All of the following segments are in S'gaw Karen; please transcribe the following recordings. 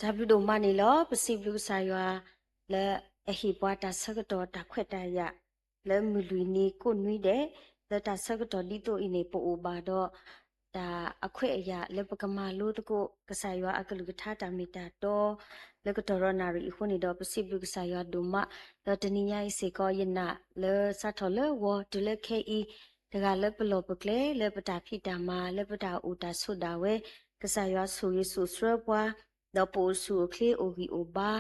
တၢ်ဘျုးဒိၣ်မးန့ၣ်လီၤ. ပစံးဘျုးကစၢ်ယွၤ လၢအဟ့ၣ်ပှၤတၢ်ဆၢကတီၢ်တၢ်ခွဲးတၢ်ယာ် လၢမုၢ်လွံၢ်နံၤကိးနွံဒဲး, လၢတၢ်ဆၢကတီၢ်ဒ်သိးအံၤန့ၣ် ပအိၣ်ဘၣ်ဒီး တၢ်အခွဲးအယာ်လၢပကမၤလိသကိး ကစၢ်ယွၤအကလုၢ်ကထါတၢ်မ့ၢ်တၢ်တီ လၢကတီၢ်ဒီးနၣ်ရံၣ်အံၤအဃိန့ၣ်ဒီး ပစံးဘျုးကစၢ်ယွၤဒိၣ်မး, ဒီးတနံၤညါအံၤစ့ၢ်ကီး ယနာ်လၢစးထီၣ်လၢဂီၤတုၤလၢခဲအံၤ, တဂၤလၢပလီၢ်ပကျဲ လၢပတၢ်ဖံးတၢ်မၤ လၢပတၢ်အိၣ်တၢ်ဆိးဒၣ်ဝဲ, ကစၢ်ယွၤဆိၣ်ဂ့ၤဆိၣ်ဆှၢပှၤ, ဒီးပအိၣ်ဆူၣ်အိၣ်ချ့အိၣ်ဂံၢ်အိၣ်ဘါ,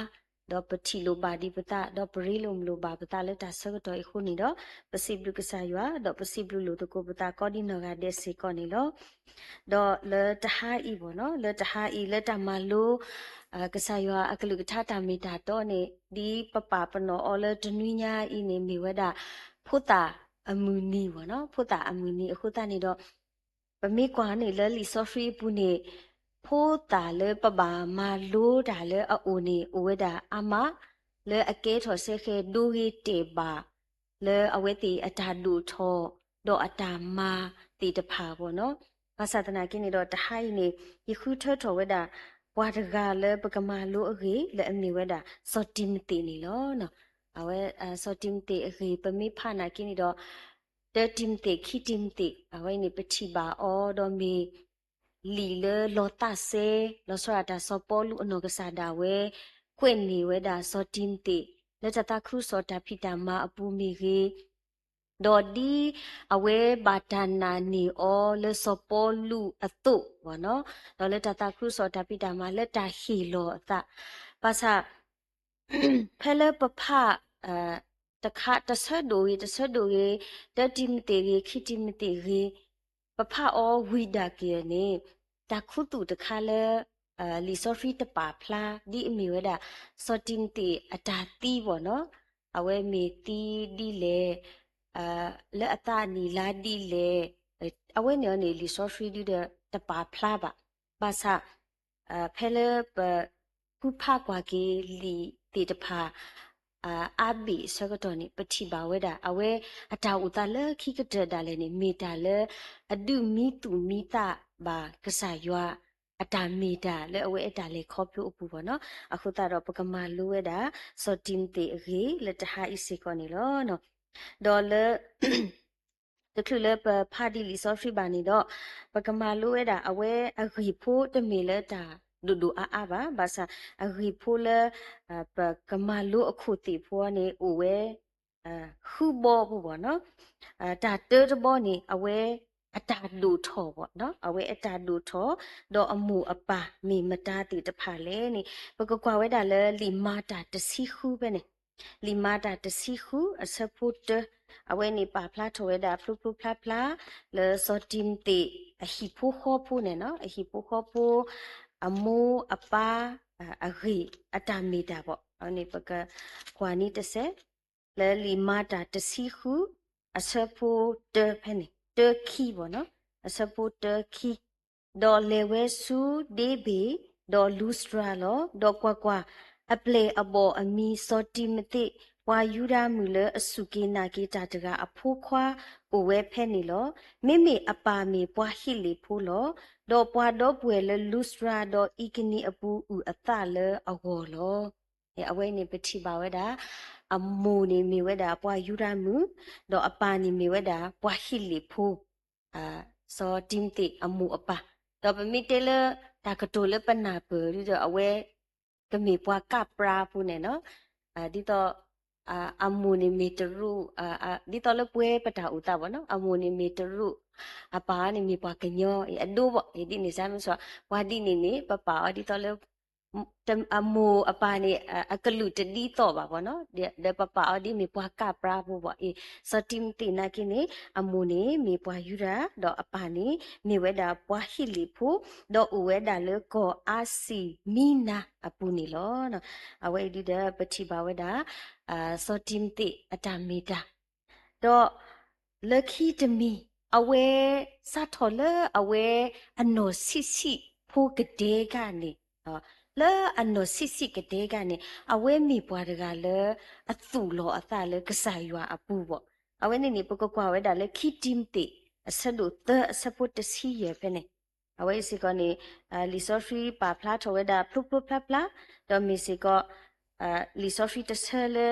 ဒီးပထံၣ်လိာ်ဘၣ်ဒံးပသး ဒီးပရ့လိာ်မုာ်လိာ်ဘၣ်ပသးလၢတၢ်ဆၢကတီၢ်အံၤအဃိန့ၣ်ဒီး, ပစံးဘျုးကစၢ်ယွၤ ဒီးပစံးဘျုးလိာ်သကိးပသးကိးဒံနီၢ်ဂၤဒဲးစ့ၢ်ကီးန့ၣ်လီၤ. ဒီးလၢတဟါအံၤဘၣ်နီၤ, လၢတဟါအံၤ လၢတၢ်မၤလိ ကစၢ်ယွၤအကလုၢ်ကထါတၢ်မ့ၢ်တၢ်တီန့ၣ် ဒ်ပပာ်ပနီၣ်အီၤလၢတနွံညါအံၤန့ၣ် မ့ၢ်ဝဲဒၣ် ဖိသၣ်အမုၢ်နံၤဘၣ်နီၤ, ဖိသၣ်အမုၢ်နံၤအဃိသတးန့ၣ်ဒီး ပမ့ၢ်ကွၢ်န့ၣ်လၢလံာ်စီဆှံအပူၤန့ၣ်, ဖိသၣ်လၢပဘၣ်မၤလိတၢ်လၢအအိၣ်န့ၣ် အိၣ်ဝဲဒၣ်အါမး, လၢအကဲထီၣ်စဲဃဲၤဒိဂ့ၤတဲာ်ဘၣ် လၢအဝဲသ့ၣ်အတၢ်ဒိၣ်ထီၣ် ဒီးအတၢ်မၤသ့ၣ်တဖၣ်အဂီၢ်နီၤ. ဘၣ်ဆၣ်သနာ်က့န့ၣ်ဒီး တဟါအံၤန့ၣ် ယဃုထၢထီၣ်ဝဲဒၣ် ပှၤတဂၤလၢပကမၤလိအဂ့ၢ် လၢအမ့ၢ်ဝဲဒၣ် စီၤတံၤမသ့းန့ၣ်လီၤ. အဝဲ စီၤတံၤမသ့းအဂ့ၢ် ပမ့ၢ်ဖးနာ်က့န့ၣ်ဒီး တၢတံၤမသ့း ခံတံၤမသ့း အဝဲန့ၣ် ပထံၣ်ဘၣ်အီၤဒီးမ့ၢ် လံာ်လၢလီၤသးစဲ, လီၤဆီဒၣ်တၢ်စီၤပီလူးအနီၢ်ကစၢ်ဒၣ်ဝဲ ကွဲးန့ၢ်ဝဲဒၣ်စီၤတံၤမသ့း လၢတၢ်သးခုကစီၣ်တၢ်ဖံးတၢ်မၤအပူၤမ့ၢ်ဂ့ၤ, ဒီးဒ်အဝဲဘၣ်တၢ်နာ်န့ၢ်အီၤလၢစီၤပီလူးအသိးဘၣ်နီၤ, ဒီးလၢတၢ်သးခုကစီၣ်တၢ်ဖံးတၢ်မၤလၢတၢ်ဟ့ၣ်လီၤအသး, ဘၣ်ဆၣ် ဖဲလၢပဖး တခါ တဆၢဒိၣ်ဂ့ၤ တဆၢဒိၣ်ဂ့ၤ, တၢတံၤမသ့းဂ့ၤ ခံတံၤမသ့းဂ့ၤ, ပဖးအီၤဝံၤဒၣ်က့ၤန့ၣ် တၢ်ခူသူၣ်တခါလၢ လံာ်စီဆှံတပာ်ဖျါ ဒ်အမ့ၢ်ဝဲဒၣ် စီၤတံၤမသ့းအတၢ်သံဘၣ်နီၤ, အဝဲမ့ၢ်သံဒ်လဲၣ်, လၢအသးနံၣ်လါဒ်လဲၣ်, အဝဲန့ၣ်အီၤန့ၣ် လံာ်စီဆှံဒုဒီးတပာ်ဖျါဘၣ်. ဘၣ်ဆၣ် ဖဲလၢပ ဃုဖးကွၢ်က့ၤလံာ်သ့ၣ်တဖၣ် အါဘ့ၣ်အဆၢကတီၢ်န့ၣ် ပထံၣ်ဘၣ်ဝဲဒၣ် အဝဲအတၢ်အိၣ်သးလၢခံကတၢၢ်ဒၣ်လဲာ်န့ၣ် မ့ၢ်တၢ်လၢ အဒုးမံသူၣ်မံသးဘၣ်ကစၢ်ယွၤ အတၢ်မ့ၢ်တၢ်လၢအဝဲအတၢ်လဲၤခီဖျိအပူၤဘၣ်နီၤ. အဃိသတးဒီး ပကမၤလိဝဲဒၣ် စီၤတံၤမသ့းအဂ့ၢ်လၢတဟါအံၤစ့ၢ်ကီးန့ၣ်လီၤ. ဒီးလၢ တချုးလၢပဖးဒံးလံာ်စီဆှံဘၣ်န့ၣ်ဒီး ပကမၤလိဝဲဒၣ် အဝဲအဂ့ၢ်ဖိတမ့ၢ်လၢတၢ်ဒိၣ်ဒိၣ်အါအါဘၣ်. ဘၣ်ဆၣ်အဂ့ၢ်ဖိလၢ ပကမၤလိအခိၣ်သ့ၣ်ဖိန့ၣ် အိၣ်ဝဲ ဃုဘီပူၤဘၣ်နီၤ. တၢ်တၢတဘီန့ၣ် အဝဲအတၢ်ဒိၣ်ထီၣ်ဘၣ်နီၤ, အဝဲအတၢ်ဒိၣ်ထီၣ် ဒီးအမိၢ်အပၢ်မ့ၢ်မတၤသ့ၣ်တဖၣ်လဲၣ်န့ၣ် ပကကွၢ်ဝဲဒၣ်လၢလံာ်မၤတၢ်တဆံဃုဖဲန့ၣ် လံာ်မၤတၢ်တဆံဃု အဆၢဖိတၢ, အဝဲန့ၣ်ပာ်ဖျါထီၣ်ဝဲဒၣ်ဖျိဖျိဖျါဖျါ လၢစီၤတံၤမသ့းအဟံၣ်ဖိဃီဖိန့ၣ်နီၤ, အဟံၣ်ဖိဃီဖိ အမိၢ်အပၢ် အဂ့ၢ်အတၢ်မ့ၢ်တၢ်ဘၣ်. အဝဲန့ၣ်ပကကွၢ်န့ၣ်တစဲး လၢလံာ်မၤတၢ်တဆံဃု အဆၢဖိတၢဖဲန့ၣ် တၢခံဘၣ်နီၤ, အဆၢဖိတၢခံ ဒီးလဲၤဝဲဆူဒ့ဘ့ၣ် ဒီးလူစတြၤလီၤ. ဒီးကွၢ်ကွၢ်, အပျဲၢ်အဘီၣ်အမံၤစီၤတံၤမသ့း ပှၤယူဒၤမုၣ်လၢအစူၢ်က့ၤနာ်က့ၤတၢ်တဂၤအဖိခွါ အိၣ်ဝဲဖဲန့ၣ်လီၤ. မ့မ့ၢ်အပၢ်မ့ၢ်ပှၤဟ့းလ့ၣ်ဖိလီၤ. ဒီးပှၤဒီပုၢ်ဝဲၢ်လၢလူစတြၤဒီးအံၤကနံၣ်အပူၤအုၣ်အသးလၢအဂီၢ်လီၤ. အဝဲန့ၣ်ပထံၣ်ဘၣ်ဝဲဒၣ် အမိၢ်န့ၣ်မ့ၢ်ဝဲဒၣ်ပှၤယူဒၤမုၣ်, ဒီးအပၢ်န့ၣ်မ့ၢ်ဝဲဒၣ်ပှၤဟ့းလ့ၣ်ဖိ စီၤတံၤမသ့းအမိၢ်အပၢ်, ဒီးပမ့ၢ်တဲလၢ တၢ်ကတိၤလၢပနၢ်ပၢၢ်ဒ်ဒီး အဝဲ ကမ့ၢ်ပှၤကၣ်ပြါဖိန့ၣ်နီၤ, ဒ်သိး အမိၢ်န့ၣ်မ့ၢ်တရူး, ဒ်သိးလၢပှဲၤပတၢ်အိၣ်သးဘၣ်နီၤ, အမိၢ်န့ၣ်မ့ၢ်တရူး, အပၢ်န့ၣ်မ့ၢ်ပှၤကညီ, အဒိဘၣ်, ဒ်န့ၣ်စ့ၢ်မ့ၢ် ပှၤဒ်န့ၣ်န့ၣ် ပပာ်အီၤဒ်သိးလၢ အမိၢ်အပၢ်န့ၣ် အကလုာ်တဒ်သိးဘၣ်ဘၣ်နီၤ, ဒီးပပာ်အီၤဒ်မ့ၢ်ပှၤကၣ်ပြါဖိဘၣ်အံၤ, စီၤတံၤမသ့းနာ်က့န့ၣ် အမိၢ်န့ၣ်မ့ၢ်ပှၤယူဒၤ, ဒီးအပၢ်န့ၣ် မ့ၢ်ဝဲဒၣ်ပှၤဟ့းလ့ၣ်ဖိ, ဒီးအိၣ်ဝဲဒၣ်လၢကီၢ်အၤစံၣ်မံနၤအပူၤန့ၣ်လီၤ. အဝဲအံၤဒ်ဒီး ပထံၣ်ဘၣ်ဝဲဒၣ် စီၤတံၤမသ့းအတၢ်မ့ၢ်တၢ် ဒီးလၢခံတမံၤ အဝဲ စးထီၣ်လၢအဝဲ အနီၢ်ဆံးဆံးဖိကတဲကန့ၣ်, လၢအနီၢ်ဆံးဆံးကတဲကန့ၣ် အဝဲမ့ၢ်ပှၤတဂၤလၢ အသူၣ်လီၤအသးလၢကစၢ်ယွၤအပူၤဘၣ်. အဝဲန့ၣ်န့ၣ် ပကကွၢ်ဝဲဒၣ်လၢခံတံၤမသ့း အဆၢဒိၣ်သၢ အဆၢဖိတဆံယဲၢ်ဖဲန့ၣ် အဝဲအံၤစ့ၢ်ကီးန့ၣ် လံာ်စီဆှံပာ်ဖျါထီၣ်ဝဲဒၣ်ဖျိဖျိဖျါဖျါ, ဒီးမ့ၢ်စ့ၢ်ကီး လံာ်စီဆှံတဆၢလၢ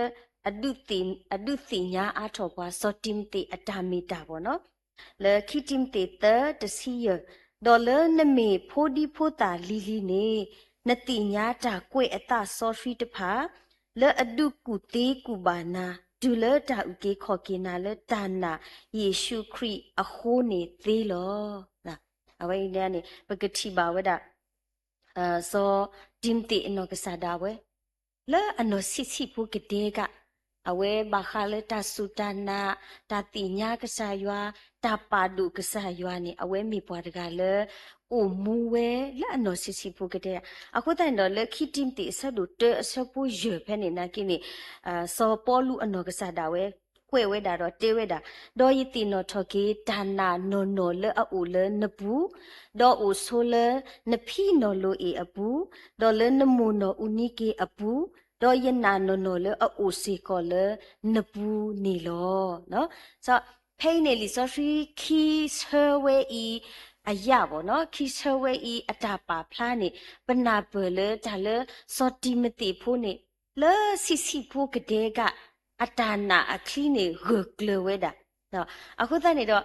အဒုးသ့ၣ်ညါအါထီၣ်ပှၤ စီၤတံၤမသ့းအတၢ်မ့ၢ်တၢ်ဘၣ်နီၤ, လၢခံတံၤမသ့းသၢတဆံယဲၢ်, ဒီးလၢနမ့ၢ်ဖိဒံဖိသၣ်လံၤလံၤန့ၣ် နသ့ၣ်ညါတၢ်ကွဲးအသးစီဆှံတဖၣ် လၢအဒုးကူၣ်သ့ကူၣ်ဘၣ်နၤ တုၤလၢတၢ်အုၣ်က့ၤခီၣ်က့ၤနၤလၢတၢ်နာ်ယ့ၣ်ၡူးခရံာ်အဃိန့ၣ်သ့လီၤ. အဝဲအံၤန့ၣ် ပကထံၣ်ဘၣ်ဝဲဒၣ် စီၤတံၤမသ့းအနီၢ်ကစၢ်ဒၣ်ဝဲ လၢအနီၢ်ဆံးဆံးဖိကဒဲက အဝဲဘၣ်ဃးလၢတၢ်စူၢ်တၢ်နာ်, တၢ်သ့ၣ်ညါကစၢ်ယွၤ, တၢ်ပာ်ဒိၣ်ကစၢ်ယွၤန့ၣ် အဝဲမ့ၢ်ပှၤတဂၤလၢ အိၣ်မူဝဲလၢအနီၢ်ဆံးဆံးဖိကဒဲ. အဃိသတးန့ၣ်ဒီး လၢခံတံၤမသ့းအဆၢဒိၣ်တၢအဆၢဖိယဲၢ်ဖဲန့ၣ်နာ်က့န့ၣ် စီၤပီလူးအနီၢ်ကစၢ်ဒၣ်ဝဲ ကွဲးဝဲဒၣ်ဒီးတဲဝဲဒၣ်, ဒီးယသ့ၣ်နီၣ်ထီၣ်က့ၤတၢ်နာ်နီၢ်နီၢ်လၢအအိၣ်လၢနပူၤ, ဒီးအိၣ်ဆိလၢနဖံနီၢ်လိၤအ့ၣ်အပူၤ, ဒီးလၢနမိၢ်နီၢ်အူနံက့အပူၤ, ဒီးယနာ်နီၢ်နီၢ်လၢအအိၣ်စ့ၢ်ကီးလၢနပူၤန့ၣ်လီၤ. ဖဲအံၤန့ၣ် လံာ်စီဆှံခံဆၢဝဲအံၤအယၢ်ဘၣ်နီၤ, ခံဆၢဝဲအံၤအတၢ်ပာ်ဖျါန့ၣ် ပနၢ်ပၢၢ်လၢတၢ်လၢ စီၤတံၤမသ့းဖိန့ၣ် လၢဆံးဆံးဖိကဒဲက အတၢ်နာ်အချံန့ၣ် ဂၢၢ်ကျၢၤဝဲဒၣ်. အဃိသတးန့ၣ်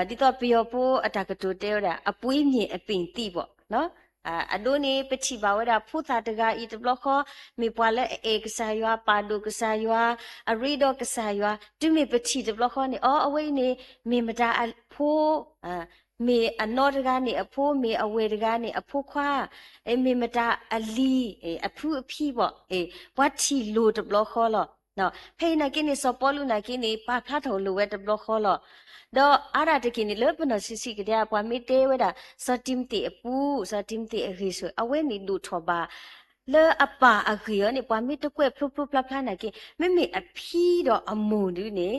ဒီး ဒ်သိးပယီၤဖိအတၢ်ကတိၤတဲဝဲဒၣ် အပှ့ၤမျဲၢ်အပ့ၢ်သံဘၣ်. အဒိန့ၣ် ပထံၣ်ဘၣ်ဝဲဒၣ်ဖိသၣ်တဂၤအံၤတဘျီဃီ မ့ၢ်ပှၤလၢအအဲၣ်ကစၢ်ယွၤ, ပာ်ဒိၣ်ကစၢ်ယွၤ, အရ့ဒီးကစၢ်ယွၤ, တုၤမ့ၢ်ပထံၣ်တဘျီဃီန့ၣ် အီ အဝဲအံၤန့ၣ် မ့ၢ်မတၤအဖိ မ့ၢ်အနီတဂၤန့ၣ်အဖိ, မ့ၢ်အဝဲၢ်တဂၤန့ၣ်အဖိခွါ, မ့ၢ်မတၤအလံၤ, အဖုအဖံဘၣ်, ပှၤထံၣ်လိၤတဘျီဃီလီၤ. ဖဲအံၤနာ်က့န့ၣ် စီၤပီလူးနာ်က့န့ၣ် ပာ်ဖျါထီၣ်လိာ်ဝဲတဘျီဃီလီၤ. ဒီးအါဒၣ်တက့ၢ်န့ၣ် လၢပနီၢ်ဆံးဆံးကဒဲ ပှၤမ့ၢ်တဲဝဲဒၣ် စီၤတံၤမသ့းအပူၤ, စီၤတံၤမသ့းအဂ့ၢ်ဆိး အဝဲန့ၣ်ဒိၣ်ထီၣ်ဘၣ် လၢအပၢ်အဂ့ၢ်အီၤန့ၣ် ပှၤမ့ၢ်တကွဲးဖျိဖျိဖျါဖျါနာ်က့ မ့မ့ၢ်အဖံဒီးအမိၢ်ဒုန့ၣ်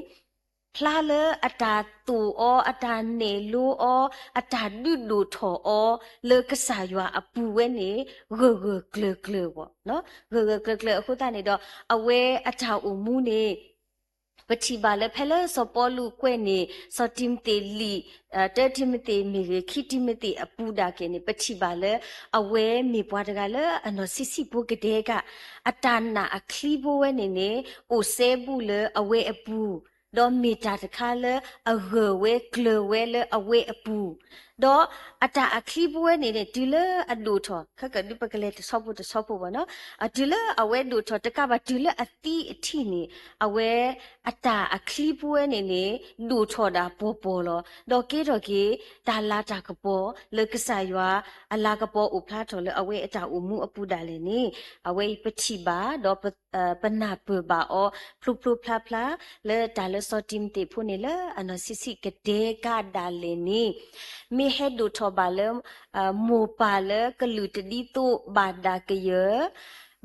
ဖျါလၢအတၢ်သိၣ်အီၤ, အတၢ်နဲၣ်လိအီၤ, အတၢ်ဒုးဒိၣ်ထီၣ်အီၤ လၢကစၢ်ယွၤအပူၤဝဲန့ၣ် ဂၢၢ်ဂၢၢ်ကျၢၤကျၢၤဘၣ်. ဂၢၢ်ဂၢၢ်ကျၢၤကျၢၤအဃိသတးန့ၣ်ဒီး အဝဲအတၢ်အိၣ်မူန့ၣ် ပထံၣ်ဘၣ်လၢဖဲလၢစီၤပီလူးကွဲးန့ၣ် စီၤတံၤမသ့းလံာ်, တၢတံၤမသ့းမ့ၢ်ဂ့ၤ ခံတံၤမသ့းအပူၤဒၣ်က့ၤန့ၣ် ပထံၣ်ဘၣ်လၢ အဝဲမ့ၢ်ပှၤတဂၤလၢအနီၢ်ဆံးဆံးဖိကဒဲက အတၢ်နာ်အချံဖိဝဲန့ၣ်န့ၣ် အိၣ်စဲဘူးလၢအဝဲအပူၤ, ဒီးမ့ၢ်တၢ်တခါလၢအဂၢၢ်ဝဲကျၢၤဝဲလၢအဝဲအပူၤ, ဒီးအတၢ်အချံဖိဝဲန့ၣ်န့ၣ် တုၤလၢအဒိၣ်ထီၣ် ခဲကဒုးပကလဲၤတဆီဖိတဆီဖိဘၣ်နီၤ, တုၤလၢအဝဲဒိၣ်ထီၣ်တကးဘၣ် တုၤလၢအသံအထံၣ်န့ၣ် အဝဲအတၢ်အချံဖိဝဲန့ၣ်န့ၣ် ဒိၣ်ထီၣ်ဒၣ်ပှီၢ်ပှီၢ်လီၤ. ဒီးကဲထီၣ်က့ၤ တၢ်လၤတၢ်ကပီၤလၢကစၢ်ယွၤအလၤကပီၤအိၣ်ဖျါထီၣ်လၢအဝဲအတၢ်အိၣ်မူအပူၤဒၣ်လဲာ်န့ၣ် အဝဲအံၤပထံၣ်ဘၣ်ဒီး ပနၢ်ပၢၢ်ဘၣ်အီၤ ဖျိဖျိဖျါဖျါ လၢတၢ်လၢစီၤတံၤမသ့းဖိန့ၣ်လၢအနီၢ်ဆံးဆံးကဒဲကဒၣ်လဲာ်န့ၣ် မ့ၢ်ဟဲဒိၣ်ထီၣ်ဘၣ်လၢ မိၢ်ပၢ်လၢကလုာ်တဒ်သိးဘၣ်ဒၣ်ကယၢၤ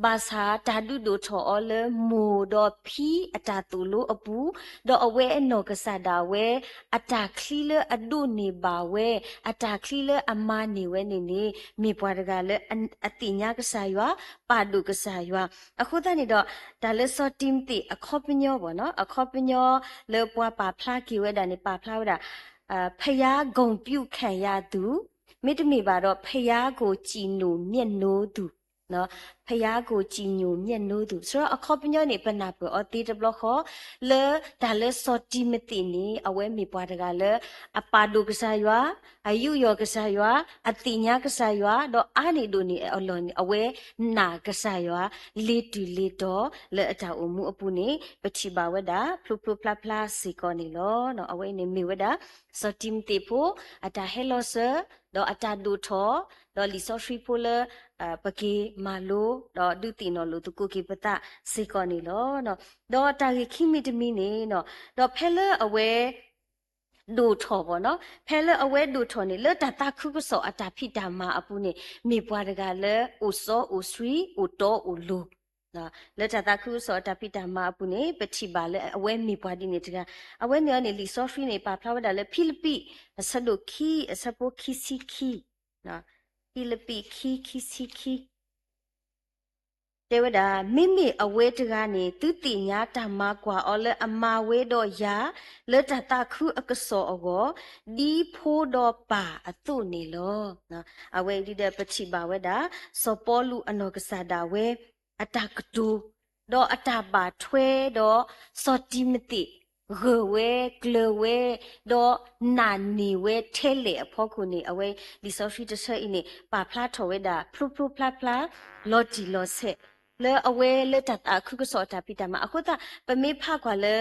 ဘၣ်ဆၣ်တၢ်ဒုးဒိၣ်ထီၣ်အီၤလၢမိၢ်ဒီးဖံအတၢ်သိၣ်လိအပူၤ, ဒီးအဝဲအနီၢ်ကစၢ်ဒၣ်ဝဲ အတၢ်ချံလၢအဒိးန့ၢ်ဘၣ်ဝဲ, အတၢ်ချံလၢအမၤန့ၢ်ဝဲန့ၣ်န့ၣ် မ့ၢ်ပှၤတဂၤလၢအသ့ၣ်ညါကစၢ်ယွၤ, ပာ်ဒိၣ်ကစၢ်ယွၤ. အဃိသတးန့ၣ်ဒီး တၢ်လၢစီၤတံၤမသ့းအခီပညီဘၣ်နီၤ, အခီပညီလၢပှၤပာ်ဖျါက့ၤဝဲဒၣ်န့ၣ် ပာ်ဖျါဝဲဒၣ် ဘုရားဂုဏ်ပြုခံရသူ, မ့တမ့ၢ်ဘၣ်ဒီး ဘုရားကိုကြည်ညိုမြတ်နိုးသူ, ဘုရားကိုကြည်ညိုမြတ်နိုးသူ. ဆိုတော့ အခီပညီန့ၣ် ပနၢ်ပၢၢ်အီၤသ့တဘျီဃီ လၢတၢ်လၢစီၤတံၤမသ့းန့ၣ် အဝဲမ့ၢ်ပှၤတဂၤလၢ အပာ်ဒိၣ်ကစၢ်ယွၤ, အယူးယီၣ်ကစၢ်ယွၤ, အသ့ၣ်ညါကစၢ်ယွၤ, ဒီးအါန့ၢ်ဒိၣ်န့ၢ်အလီၢ်န့ၣ် အဝဲနာ်ကစၢ်ယွၤ လ့ၤတုၤလ့ၤတီၤ လၢအတၢ်အိၣ်မူအပူၤန့ၣ် ပထံၣ်ဘၣ်ဝဲဒၣ် ဖျိဖျိဖျါဖျါစ့ၢ်ကီးန့ၣ်လီၤ. အဝဲအံၤန့ၣ်မ့ၢ်ဝဲဒၣ် စီၤတံၤမသ့းဖိ အတၢ်ဟဲလီၤစၢၤ ဒီးအတၢ်ဒိၣ်ထီၣ် ဒီးလံာ်စီဆှံဖိလၢ ပက့ၤမၤလိ ဒီးဒုးသ့ၣ်နီၣ်လိာ်သကိးက့ၤပသးစ့ၢ်ကီးန့ၣ်လီၤ. ဒီးတၢ်ဂ့ၢ်ခံမံၤတမံၤန့ၣ် ဒီးဖဲလၢအဝဲ ဒိၣ်ထီၣ်ဘၣ်နီၤ, ဖဲလၢအဝဲဒိၣ်ထီၣ်န့ၣ် လၢတၢ်သးခုကစီၣ်အတၢ်ဖံးတၢ်မၤအပူၤန့ၣ် မ့ၢ်ပှၤတဂၤလၢအိၣ်စီအိၣ်ဆှံ အိၣ်တီအိၣ်လိၤ လၢတၢ်သးခုကစီၣ်အတၢ်ဖံးတၢ်မၤအပူၤန့ၣ် ပထံၣ်ဘၣ်လၢအဝဲမ့ၢ်ပှၤဒ်န့ၣ်တဂၤ, အဝဲန့ၣ်အီၤန့ၣ် လံာ်စီဆှံန့ၣ် ပာ်ဖျါဝဲဒၣ်လၢဖံလံးပံး အဆၢဒိၣ်ခံ အဆၢဖိခံဆံခံ, ဖံလံးပံးခံ ခံဆံခံ တဲဝဲဒၣ်, မ့မ့ၢ်အဝဲတဂၤန့ၣ် သုသ့ၣ်ညါတၢ်မၤကွၢ်အီၤလၢအမၤဝဲဒီးယၤ လၢတၢ်သးခုအကစီၣ်အဂီၢ်, ဒ်ဖိဒီးပၢ်အသိးန့ၣ်လီၤ. အဝဲအံၤဒ်ဒီးပထံၣ်ဘၣ်ဝဲဒၣ် စီၤပီလူးအနီၢ်ကစၢ်ဒၣ်ဝဲ အတၢ်ကတိၤ ဒီးအတၢ်ဘၣ်ထွဲဒီး စီၤတံၤမသ့း ဂၢၢ်ဝဲ ကျၢၤဝဲ ဒီးနာ်န့ၢ်ဝဲထဲလဲၣ်အဖီခိၣ်န့ၣ် အဝဲလံာ်စီဆှံတဆၢအံၤန့ၣ် ပာ်ဖျါထီၣ်ဝဲဒၣ် ဖျိဖျိဖျါဖျါ လီၤတံၢ်လီၤဆဲး လၢအဝဲလၢတၢ်သးခုကစီၣ်အတၢ်ဖံးတၢ်မၤအဃိသတး ပမ့ၢ်ဖးကွၢ်လၢ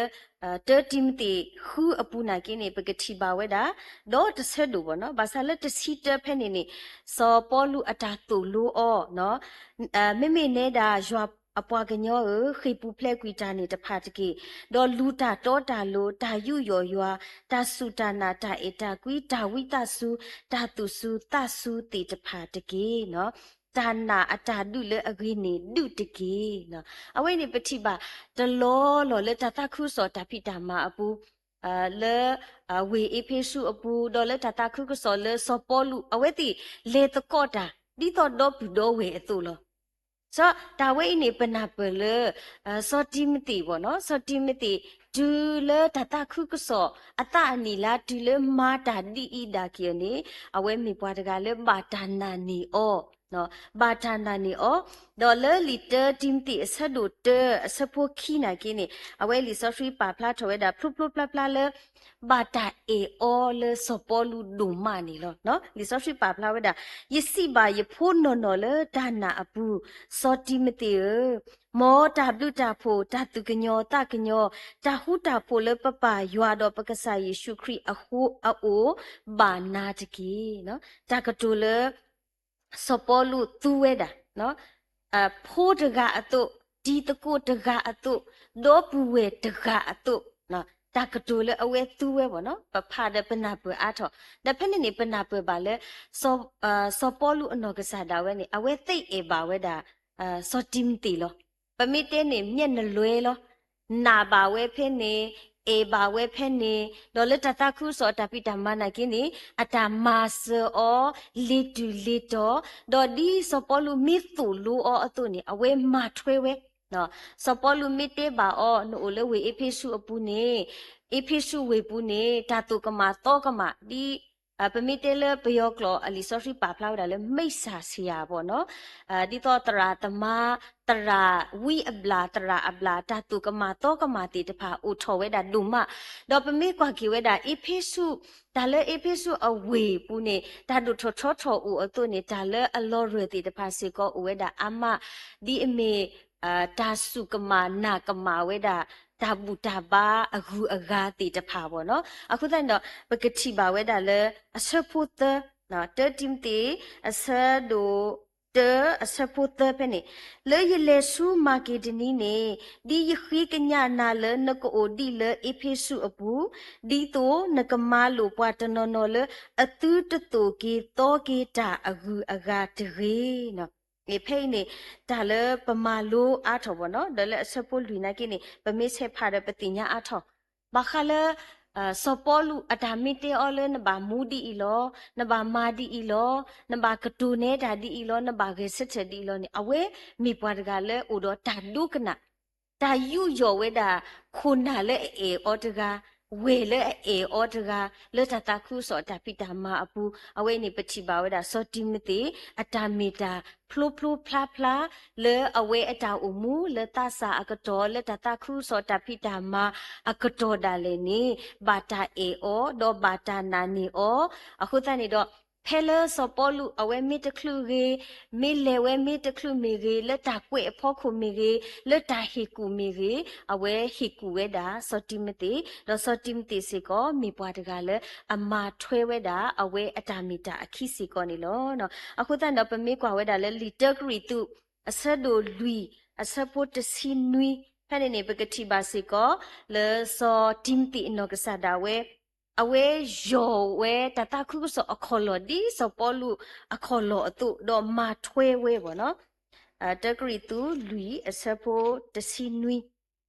တၢတံၤမသ့းဃုအပူၤနာ်က့န့ၣ် ပကထံၣ်ဘၣ်ဝဲဒၣ် ဒီးတဆၢဒိၣ်ဘၣ်နီၤ ဘၣ်ဆၣ်လၢတဆံတၢဖဲန့ၣ်န့ၣ် စီၤပီလူးအတၢ်သိၣ်လိအီၤ မ့မ့ၢ်နဲဒၣ် ယွၤအပှၤကညီဧၢ, ဃ့ၢ်ပူၤဖျဲးကွံာ်တၢ်န့ၣ်တဖၣ်တက့ၢ်. ဒီးလူၤတၢ်တီတၢ်လိၤ, တၢ်ယူးယီၣ်ယွၤ, တၢ်စူၢ်တၢ်နာ်, တၢ်အဲၣ်တၢ်ကွံ, တၢ်ဝံသးစူၤ, တၢ်သူၣ်စူၤသးစူၤသ့ၣ်တဖၣ်တက့ၢ်. တၢ်နာ်အတၢ်ဒုးလၢအဂ့ၤန့ၣ်ဒုးတက့ၢ်. အဝဲန့ၣ်ပထံၣ်ဘၣ်တလီၢ်လီၢ်လၢတၢ်သးခုကစီၣ်တၢ်ဖံးတၢ်မၤအပူၤ လၢ ဝ့ၢ်အ့းဖ့းစူးအပူၤ, ဒီးလၢတၢ်သးခုကစီၣ်လၢစီၤပီလူး အဝဲသ့ၣ်လဲၤသကိးတၢ် ဒ်သိးဒီပုၢ်ဒီဝဲၢ်အသိးလီၤ. စီၤတၢ်ဝဲအံၤန့ၣ် ပနၢ်ပၢၢ်လၢ စီၤတံၤမသ့းဘၣ်နီၤ, စီၤတံၤမသ့း တုၤလၢတၢ်သးခုကစီၣ် အသးအနံၣ်လါ တုၤလၢမၤတၢ်ဒ်အံၤဒၣ်က့ၤအီၤန့ၣ် အဝဲမ့ၢ်ပှၤတဂၤလၢဘၣ်တၢ်နာ်န့ၢ်အီၤ ဘၣ်တၢ်နာ်န့ၢ်အီၤ, ဒီးလၢလံာ်တၢတံၤမသ့းအဆၢဒိၣ်တၢ အဆၢဖိခံနာ်က့န့ၣ် အဝဲလံာ်စီဆှံပာ်ဖျါထီၣ်ဝဲဒၣ် ဖျိဖျိဖျါဖျါလၢ ဘၣ်တၢ်အဲၣ်အီၤလၢစီၤပီလူးဒိၣ်မးန့ၣ်လီၤ. လံာ်စီဆှံပာ်ဖျါဝဲဒၣ်, ယစံးဘၣ်ယဖိနီၢ်နီၢ်လၢတၢ်နာ်အပူၤ, စီၤတံၤမသ့းဧၢ, မ်တၢ်ဘျုးတၢ်ဖှိၣ်, တၢ်သူၣ်ကညီၤသးကညီၤ, တၢ်ဃူတၢ်ဖိးလၢပပၢ်ယွၤဒီးပကစၢ်ယ့ၣ်ၡူးခရံာ်အဃိအအိၣ် ဘၣ်နၤတက့ၢ်. တၢ်ကတိၤလၢ စီၤပီလူးသူဝဲဒၣ် ဖိတဂၤအသိး, တံၤသကိးတဂၤအသိး, ဒီပုၢ်ဝဲၢ်တဂၤအသိး, တၢ်ကတိၤလၢအဝဲသူဝဲဘၣ်နီၤ ပဖးဒီးပနၢ်ပၢၢ်အါထီၣ်, ဒီးဖဲန့ၣ်န့ၣ် ပနၢ်ပၢၢ်ဘၣ်လၢ စီၤပီလူးအနီၢ်ကစၢ်ဒၣ်ဝဲန့ၣ် အဝဲသ့ၣ်အဲၣ်ဘၣ်ဝဲဒၣ် စီၤတံၤမသ့းလီၤ. ပမ့ၢ်တဲန့ၣ် မျက်နှာလွှဲလီၤ. နာ်ဘၣ်ဝဲဖဲန့ၣ်, အဲၣ်ဘၣ်ဝဲဖဲန့ၣ်, ဒီးလၢတၢ်သးခုကစီၣ်အတၢ်ဖံးတၢ်မၤနာ်က့န့ၣ် အတၢ်မၤစၢၤအီၤ လ့ၤတုၤလ့ၤတီၤ, ဒီးဒ်စီၤပီလူးမ့ၢ်သိၣ်လိအီၤအသိးန့ၣ် အဝဲမၤထွဲဝဲ စီၤပီလူးမ့ၢ်တဲဘၣ်အီၤ နအိၣ်လၢဝ့ၢ်အ့းဖ့းစူးအပူၤန့ၣ်, အ့းဖ့းစူးဝ့ၢ်ပူၤန့ၣ် တၢ်သိၣ်ကမၣ်သီကမၣ် ဒ် ပမ့ၢ်တဲလၢပယီၤကျိာ်အလံာ်စီဆှံပာ်ဖျါဝဲဒၣ်လၢ မိစ္ဆာဆရာ ဘၣ်နီၤ, ဒ်သိးသရၣ်သမါ, သရၣ်ဝံအဘျၣ် သရၣ်အဘျၣ် တၢ်သိၣ်ကမၣ်သီကမၣ်သ့ၣ်တဖၣ်အိၣ်ထီၣ်ဝဲဒၣ်ဒိၣ်မး, ဒီးပမ့ၢ်ကွၢ်က့ၤဝဲဒၣ်အ့းဖ့းစူး, တၢ်လၢအ့းဖ့းစူးအဝ့ၢ်ပူၤန့ၣ် တၢ်ဒိၣ်ထီၣ်ထီထီၣ်အိၣ်အသိးန့ၣ် တၢ်လၢအလီၤရၢၢ်သ့ၣ်တဖၣ်စ့ၢ်ကီးအိၣ်ဝဲဒၣ်အါမး, ဒ်အမ့ၢ် တၢ်စူၢ်ကမၣ်နာ်ကမၣ်ဝဲဒၣ် တၢ်ဘူၣ်တၢ်ဘါအဂုၤအဂၤသ့ၣ်တဖၣ်ဘၣ်နီၤ. အဃိသတးန့ၣ်ဒီး ပကထံၣ်ဘၣ်ဝဲဒၣ်လၢ အဆၢဖိသၢ, တၢတံၤမသ့း အဆၢဒိၣ်တၢ အဆၢဖိသၢဖဲန့ၣ်, လၢယလဲၤဆူမၤက့ဒနံန့ၣ်, ဒ်ယဃ့ကညးနၤလၢနကအိၣ်ဒံးလၢအ့းဖ့းစူးအပူၤ, ဒ်သိးနကမၤလိာ်ပှၤတနီၤနီၤလၢ အသုတသိၣ်က့ၤသီက့ၤတၢ်အဂုၤအဂၤတဂ့ၤ. ဖဲအံၤန့ၣ် တၢ်လၢပမၤလိအါထီၣ်ဘၣ်နီၤ, ဒီးလၢအဆၢဖိလွံၢ်နာ်က့န့ၣ် ပမ့ၢ်ဆဲးဖးဒီးပသ့ၣ်ညါအါထီၣ်, ဘၣ်ဃးလၢ စီၤပီလူးအတၢ်မ့ၢ်တဲအီၤလၢနဘၣ်မူဒ်အံၤလီၤ, နဘၣ်မၤဒ်အံၤလီၤ, နဘၣ်ကတိၤနဲတၢ်ဒ်အံၤလီၤ, နဘၣ်ဂဲၤဆၢထၢၣ်ဒ်အံၤလီၤန့ၣ် အဝဲမ့ၢ်ပှၤတဂၤလၢအိၣ်ဒီးတၢ်ဒိကနၣ် တၢ်ယူးယီၣ်ဝဲဒၣ် ခိၣ်နၢ်လၢအအဲၣ်အီၤတဂၤ, ဝဲၢ်လၢအအဲၣ်အီၤတဂၤ, လၢတၢ်သးခုကစီၣ်အတၢ်ဖံးတၢ်မၤအပူၤ, အဝဲန့ၣ်ပထံၣ်ဘၣ်ဝဲဒၣ် စီၤတံၤမသ့း အတၢ်မ့ၢ်တၢ်ဖျိဖျိဖျါဖျါ လၢအဝဲအတၢ်အိၣ်မူ လၢသးစၢ်အကတီၢ် လၢတၢ်သးခုကစီၣ်တၢ်ဖံးတၢ်မၤအကတီၢ်ဒၣ်လဲာ်န့ၣ် ဘၣ်တၢ်အဲၣ်အီၤ ဒီးဘၣ်တၢ်နာ်န့ၢ်အီၤ, အဃိသတးန့ၣ်ဒီး ဖဲလၢစီၤပီလူးအဝဲမ့ၢ်တချုးဂ့ၤ, မ့ၢ်လဲၤဝဲမ့ၢ်တချုးမ့ၢ်ဂ့ၤ, လၢတၢ်ကွဲးအဖီခိၣ်မ့ၢ်ဂ့ၤ, လၢတၢ်ဟ့ၣ်ကူၣ်မ့ၢ်ဂ့ၤ, အဝဲဟ့ၣ်ကူၣ်ဝဲဒၣ် စီၤတံၤမသ့း, ဒီးစီၤတံၤမသ့းစ့ၢ်ကီး မ့ၢ်ပှၤတဂၤလၢအမၤထွဲဝဲဒၣ် အဝဲအတၢ်မ့ၢ်တၢ်အခံစ့ၢ်ကီးန့ၣ်လီၤ. အဃိသတးန့ၣ်ဒီး ပမ့ၢ်ကွၢ်ဝဲဒၣ်လၢလံာ်တၢကရံၣ်သူး အဆၢဒိၣ်လွံၢ် အဆၢဖိတဆံနွံ ဖဲန့ၣ်န့ၣ် ပကထံၣ်ဘၣ်စ့ၢ်ကီး လၢစီၤတံၤမသ့းအနီၢ်ကစၢ်ဒၣ်ဝဲ အဝဲယီၢ်ဝဲတၢ်သးခုကစီၣ်အခီၣ်လီၢ် ဒ်စီၤပီလူးအခီၣ်လီၢ်အသိး ဒီးမၤထွဲဝဲဘၣ်နီၤ. တၢကရံၣ်သူးလွံၢ်အဆၢဖိတဆံနွံ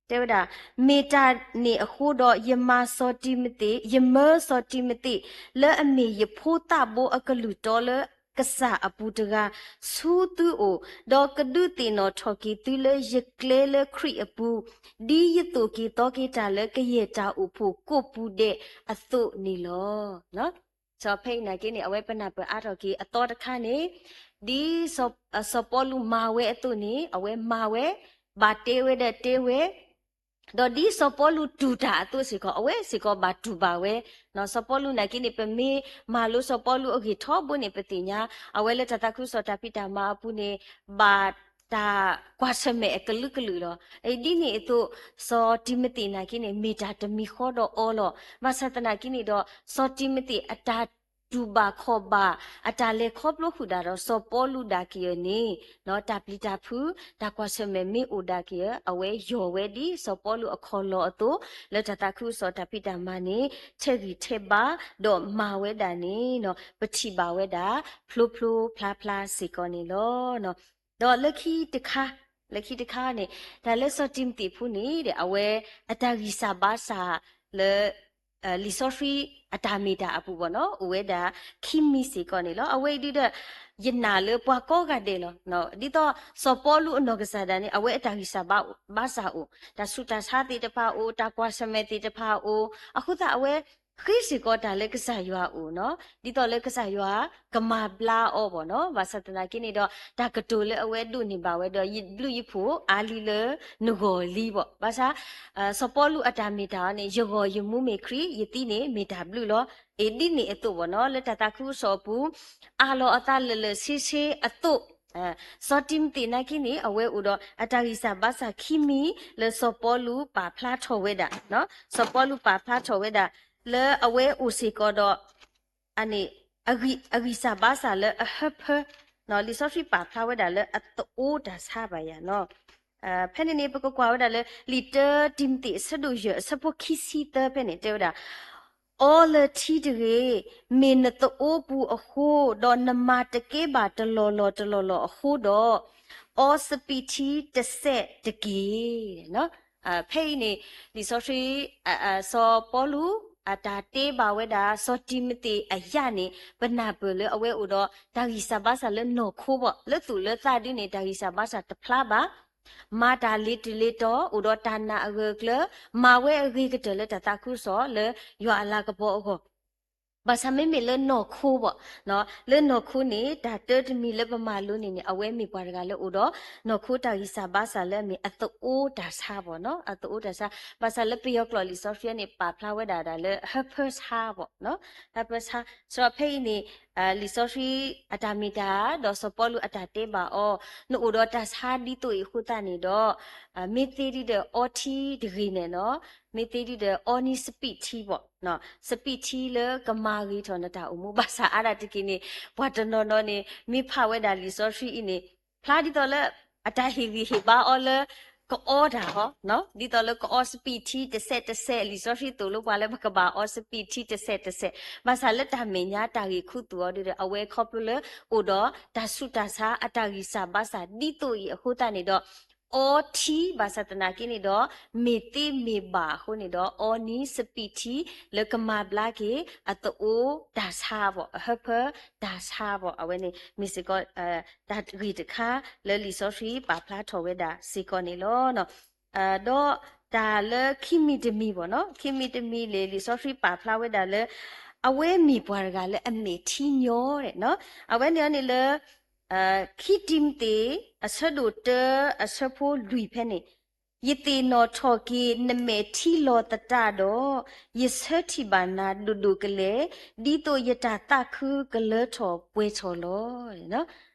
တဲဝဲဒၣ်, မ့ၢ်တၢ်န့ၣ်အဃိဒီး ယမၤစီၤတံၤမသ့း, ယမၢစီၤတံၤမသ့း လၢအမ့ၢ်ယဖိသၣ်ဘိအကလုၢ်တီလၢ ကစၢ်အပူၤတဂၤ ဆူသုအိၣ်, ဒီးကဒုးသ့ၣ်နီၣ်ထီၣ်က့ၤသုလၢယကျဲလၢခရံာ်အပူၤ, ဒ်ယသိၣ်က့ၤသီက့ၤတၢ်လၢကယဲၢ်တၢ်အိၣ်ဖှိၣ်ကိးပူၤဒဲးအသိးန့ၣ်လီၤ. ဒီးဖဲအံၤနာ်က့န့ၣ် အဝဲပနၢ်ပၢၢ်အါထီၣ်က့ၤအသီတခါန့ၣ်, ဒ်စီၤ, စီၤပီလူးမၤဝဲအသိးန့ၣ် အဝဲမၤဝဲ, ဘၣ်တဲဝဲဒီးတဲဝဲ, ဒီးဒ်စီၤပီလူးတူၢ်တၢ်အသိးစ့ၢ်ကီး အဝဲစ့ၢ်ကီးဘၣ်တူၢ်ဘၣ်ဝဲ. စီၤပီလူးနာ်က့န့ၣ် ပမ့ၢ်မၤလိစီၤပီလူးအဂ့ၢ်ထီဘိန့ၣ် ပသ့ၣ်ညါ, အဝဲလၢတၢ်သးခုကစီၣ်တၢ်ဖံးတၢ်မၤအပူၤန့ၣ် ဘၣ်တၢ်ကွၢ်ဆၢၣ်မဲာ်အကလုာ်ကလုာ်လီၤ. ဒ်န့ၣ်အသိး စီၤတံၤမသ့းနာ်က့န့ၣ် မ့ၢ်တၢ်တမံၤဃီဒီးအီၤလီၤ. ဘၣ်ဆၣ်သနာ်က့န့ၣ်ဒီး စီၤတံၤမသ့းအတၢ်တူၢ်ဘၣ်ခီၣ်ဘၣ် အတၢ်လဲၤခီဖျိဃုာ်ဒၣ်ဒီးစီၤပီလူးဒၣ်ကယၢၤန့ၣ် တၢ်ပျံၤတၢ်ဖုး တၢ်ကွၢ်ဆၢၣ်မဲာ်မ့ၢ်အိၣ်ဒၣ်ကယၢၤ အဝဲယီၢ်ဝဲဒ်စီၤပီလူးအခီၣ်လီၢ်အသိး လၢတၢ်သးခုကစီၣ်တၢ်ဖံးတၢ်မၤန့ၣ် ထဲးဂံၢ်ထဲးဘါ ဒီးမၤဝဲဒၣ်န့ၣ် ပထံၣ်ဘၣ်ဝဲဒၣ် ဖျိဖျိဖျါဖျါစ့ၢ်ကီးန့ၣ်လီၤ. ဒီးလၢခံတခါ, လၢခံတခါန့ၣ် တၢ်လၢစီၤတံၤမသ့းဖိန့ၣ် အဝဲအတၢ်ဂံၢ်စၢ်ဘါစၢ်လၢ လံာ်စီဆှံအတၢ်မ့ၢ်တၢ်အပူၤဘၣ်နီၤ အိၣ်ဝဲဒၣ်ခံမံၤစ့ၢ်ကီးန့ၣ်လီၤ. အဝဲအံၤဒုဒီး ယနာ်လၢပှၤကိးဂၤဒဲးလီၤ. ဒ်သိးစီၤပီလူးအနီၢ်ကစၢ်ဒၣ်န့ၣ် အဝဲအတၢ်ဂံၢ်စၢ်ဘါ, ဘါစၢ်အိၣ်, တၢ်ဆူးတၢ်ဆါသ့ၣ်တဖၣ်အိၣ်, တၢ်ကွၢ်ဆၢၣ်မဲာ်သ့ၣ်တဖၣ်အိၣ်, အဃိသတးအဝဲ ဃ့စ့ၢ်ကီးတၢ်လၢကစၢ်ယွၤအအိၣ်နီၤ ဒ်သိးလၢကစၢ်ယွၤကမၤဘျါအီၤဘၣ်နီၤ. ဘၣ်ဆၣ်သနာ်က့န့ၣ်ဒီး တၢ်ကတိၤလၢအဝဲဒိးန့ၢ်ဘၣ်ဝဲဒီး ယဘျုးယဖှိၣ်အါလံလၢနဂီၢ်လံဘၣ်. ဘၣ်ဆၣ် စီၤပီလူးအတၢ်မ့ၢ်တၢ်အီၤန့ၣ် ယဂီၢ်ယမူမ့ၢ်ခရံာ် ယသံန့ၣ်မ့ၢ်တၢ်ဘျုးလီၤ. အ့ၣ်ဒ်န့ၣ်အသိးဘၣ်နီၤ လၢတၢ်သးခုကစီၣ်အပူၤ အးလီၤအသးလၢာ်လၢာ်ဆ့ဆ့အသိး စီၤတံၤမသ့းနာ်က့န့ၣ် အဝဲအိၣ်ဒီးအတၢ်ဂံၢ်စၢ်ဘါစၢ်ခံမံၤလၢစီၤပီလူးပာ်ဖျါထီၣ်ဝဲဒၣ်, စီၤပီလူးပာ်ဖျါထီၣ်ဝဲဒၣ် လၢအဝဲအိၣ်စ့ၢ်ကီးဒီး အန့ၣ် အဂံၢ်စၢ်ဘါစၢ်လၢအဟၢဖၢ လံာ်စီဆှံပာ်ဖျါဝဲဒၣ်လၢအသအိတၢ်ဆါဘၣ်ယၤနီၤ. ဖဲန့ၣ်န့ၣ် ပကကွၢ်ဝဲဒၣ်လၢ လံာ်တၢတံၤမသ့း အဆၢဒိၣ်ယဲၢ် အဆၢဖိခံဆံသၢဖဲန့ၣ် တဲဝဲဒၣ် အီလၢထံတဂ့ၤ, မ့ၢ်နသအိပူၤအဃိ, ဒီးနမၤတကဲဘၣ်တလီၢ်လီၢ်တလီၢ်လီၢ်အဃိဒီး, အီစပံးထံတစဲးတက့ၢ်. ဖဲအံၤန့ၣ် လံာ်စီဆှံ စီၤပီလူး အတၢ်တဲဘၣ်ဝဲဒၣ် စီၤတံၤမသ့းအယၣ်န့ၣ် ပနၢ်ပၢၢ်လၢအဝဲအိၣ်ဒီးတၢ်ဂံၢ်စၢ်ဘါစၢ်လၢနီၢ်ခိဘၣ်, လၢသူၣ်လၢသးဒုန့ၣ် တၢ်ဂံၢ်စၢ်ဘါစၢ်တဖျါဘၣ် မၤတၢ်လ့ၤတုၤလ့ၤတီၤ အိၣ်ဒီးတၢ်နာ်အဂၢၢ်အကျၢၤ, မၤဝဲအဂ့ၤကတၢၢ်လၢတၢ်သးခုကစီၣ်လၢယွၤအလၤကပီၤအဂီၢ်, ဘၣ်ဆၣ်မ့မ့ၢ်လၢနီၢ်ခိဘၣ်, လၢနီၢ်ခိန့ၣ် တၢ်တၢတမံၤလၢပမၤလိန့ၣ်န့ၣ် အဝဲမ့ၢ်ပှၤတဂၤလၢအိၣ်ဒီး နီၢ်ခိတၢ်ဂံၢ်စၢ်ဘါစၢ်လၢအမ့ၢ်အသအိတၢ်ဆါဘၣ်, အသအိတၢ်ဆါ, ဘၣ်ဆၣ်လၢပယီၤကျိာ်လံာ်စီဆှံန့ၣ် ပာ်ဖျါဝဲဒၣ်ဒၣ်လၢဟၢဖၢဆါဘၣ်, ဟၢဖၢဆါ, စးဖဲအံၤန့ၣ် လံာ်စီဆှံအတၢ်မ့ၢ်တၢ် ဒီးစီၤပီလူးအတၢ်တဲဘၣ်အီၤ, နအိၣ်ဒီးတၢ်ဆါဒ်သိးအံၤအဃိသတးန့ၣ်ဒီး မ့ၢ်သ့ဒုဒီးအီထံတဂ့ၤန့ၣ်နီၤ, မ့ၢ်သ့ဒုဒီးအီန့ၢ်စပံးထံဘၣ်, စပံးထံလၢကမၤဂ့ၤထီၣ်နတၢ်အိၣ်မူ ဘၣ်ဆၣ်အါဒၣ်တက့ၢ်န့ၣ် ပှၤတနီၤနီၤန့ၣ် မ့ၢ်ဖးဝဲဒၣ်လံာ်စီဆှံအံၤန့ၣ် ဖျါဒ်သိးလၢ အတၢ်ဟ့ၣ်ဂံၢ်ဟ့ၣ်ဘါအီၤလၢ ကအီတၢ်ဟီ, ဒ်သိးလၢကအီစပံးထံတစဲးတစဲး, လံာ်စီဆှံသိၣ်လိပှၤလၢပကဘၣ်အီစပံးထံတစဲးတစဲး, ဘၣ်ဆၣ်လၢတၢ်မဲာ်ညါတၢ်ဂ့ၢ်ခူသူၣ်အီၤဒုဒီး အဝဲခီဖျိလၢအိၣ်ဒီးတၢ်ဆူးတၢ်ဆါအတၢ်ဂံၢ်စၢ်ဘါစၢ်ဒ်သိးအံၤအဃိသတးန့ၣ်ဒီး အီထံ ဘၣ်ဆၣ်သနာ်က့န့ၣ်ဒီး မ့ၢ်သ့မ့ၢ်ဘၣ်အဃိန့ၣ်ဒီး အီန့ၢ်စပံးထံလၢကမၤဘျါက့ၤ အသအိတၢ်ဆါဘၣ်, အဟၢဖၢတၢ်ဆါဘၣ်, အဝဲန့ၣ်မ့ၢ်စ့ၢ်ကီး တၢ်ဂ့ၢ်တခါလၢလံာ်စီဆှံပာ်ဖျါထီၣ်ဝဲဒၣ်စ့ၢ်ကီးန့ၣ်လီၤ. ဒီးတၢ်လၢခံမံၤတမံၤဘၣ်နီၤ, ခံမံၤတမံၤန့ၣ် လံာ်စီဆှံပာ်ဖျါဝဲဒၣ်လၢ အဝဲမ့ၢ်ပှၤတဂၤလၢအမဲာ်ထံညီ, အဝဲန့ၣ်န့ၣ်လၢ ခံတံၤမသ့း အဆၢဒိၣ်တၢ အဆၢဖိလွံၢ်ဖဲန့ၣ်, ယသ့ၣ်နီၣ်ထီၣ်က့ၤ နမဲာ်ထံလီၤသတးဒီး ယဆၢထံၣ်ဘၣ်နၤဒိၣ်ဒိၣ်ကလဲာ်, ဒ်သိးယတၢ်သးခုကလၢထီၣ်ပှဲၤထီၣ်လီၤ.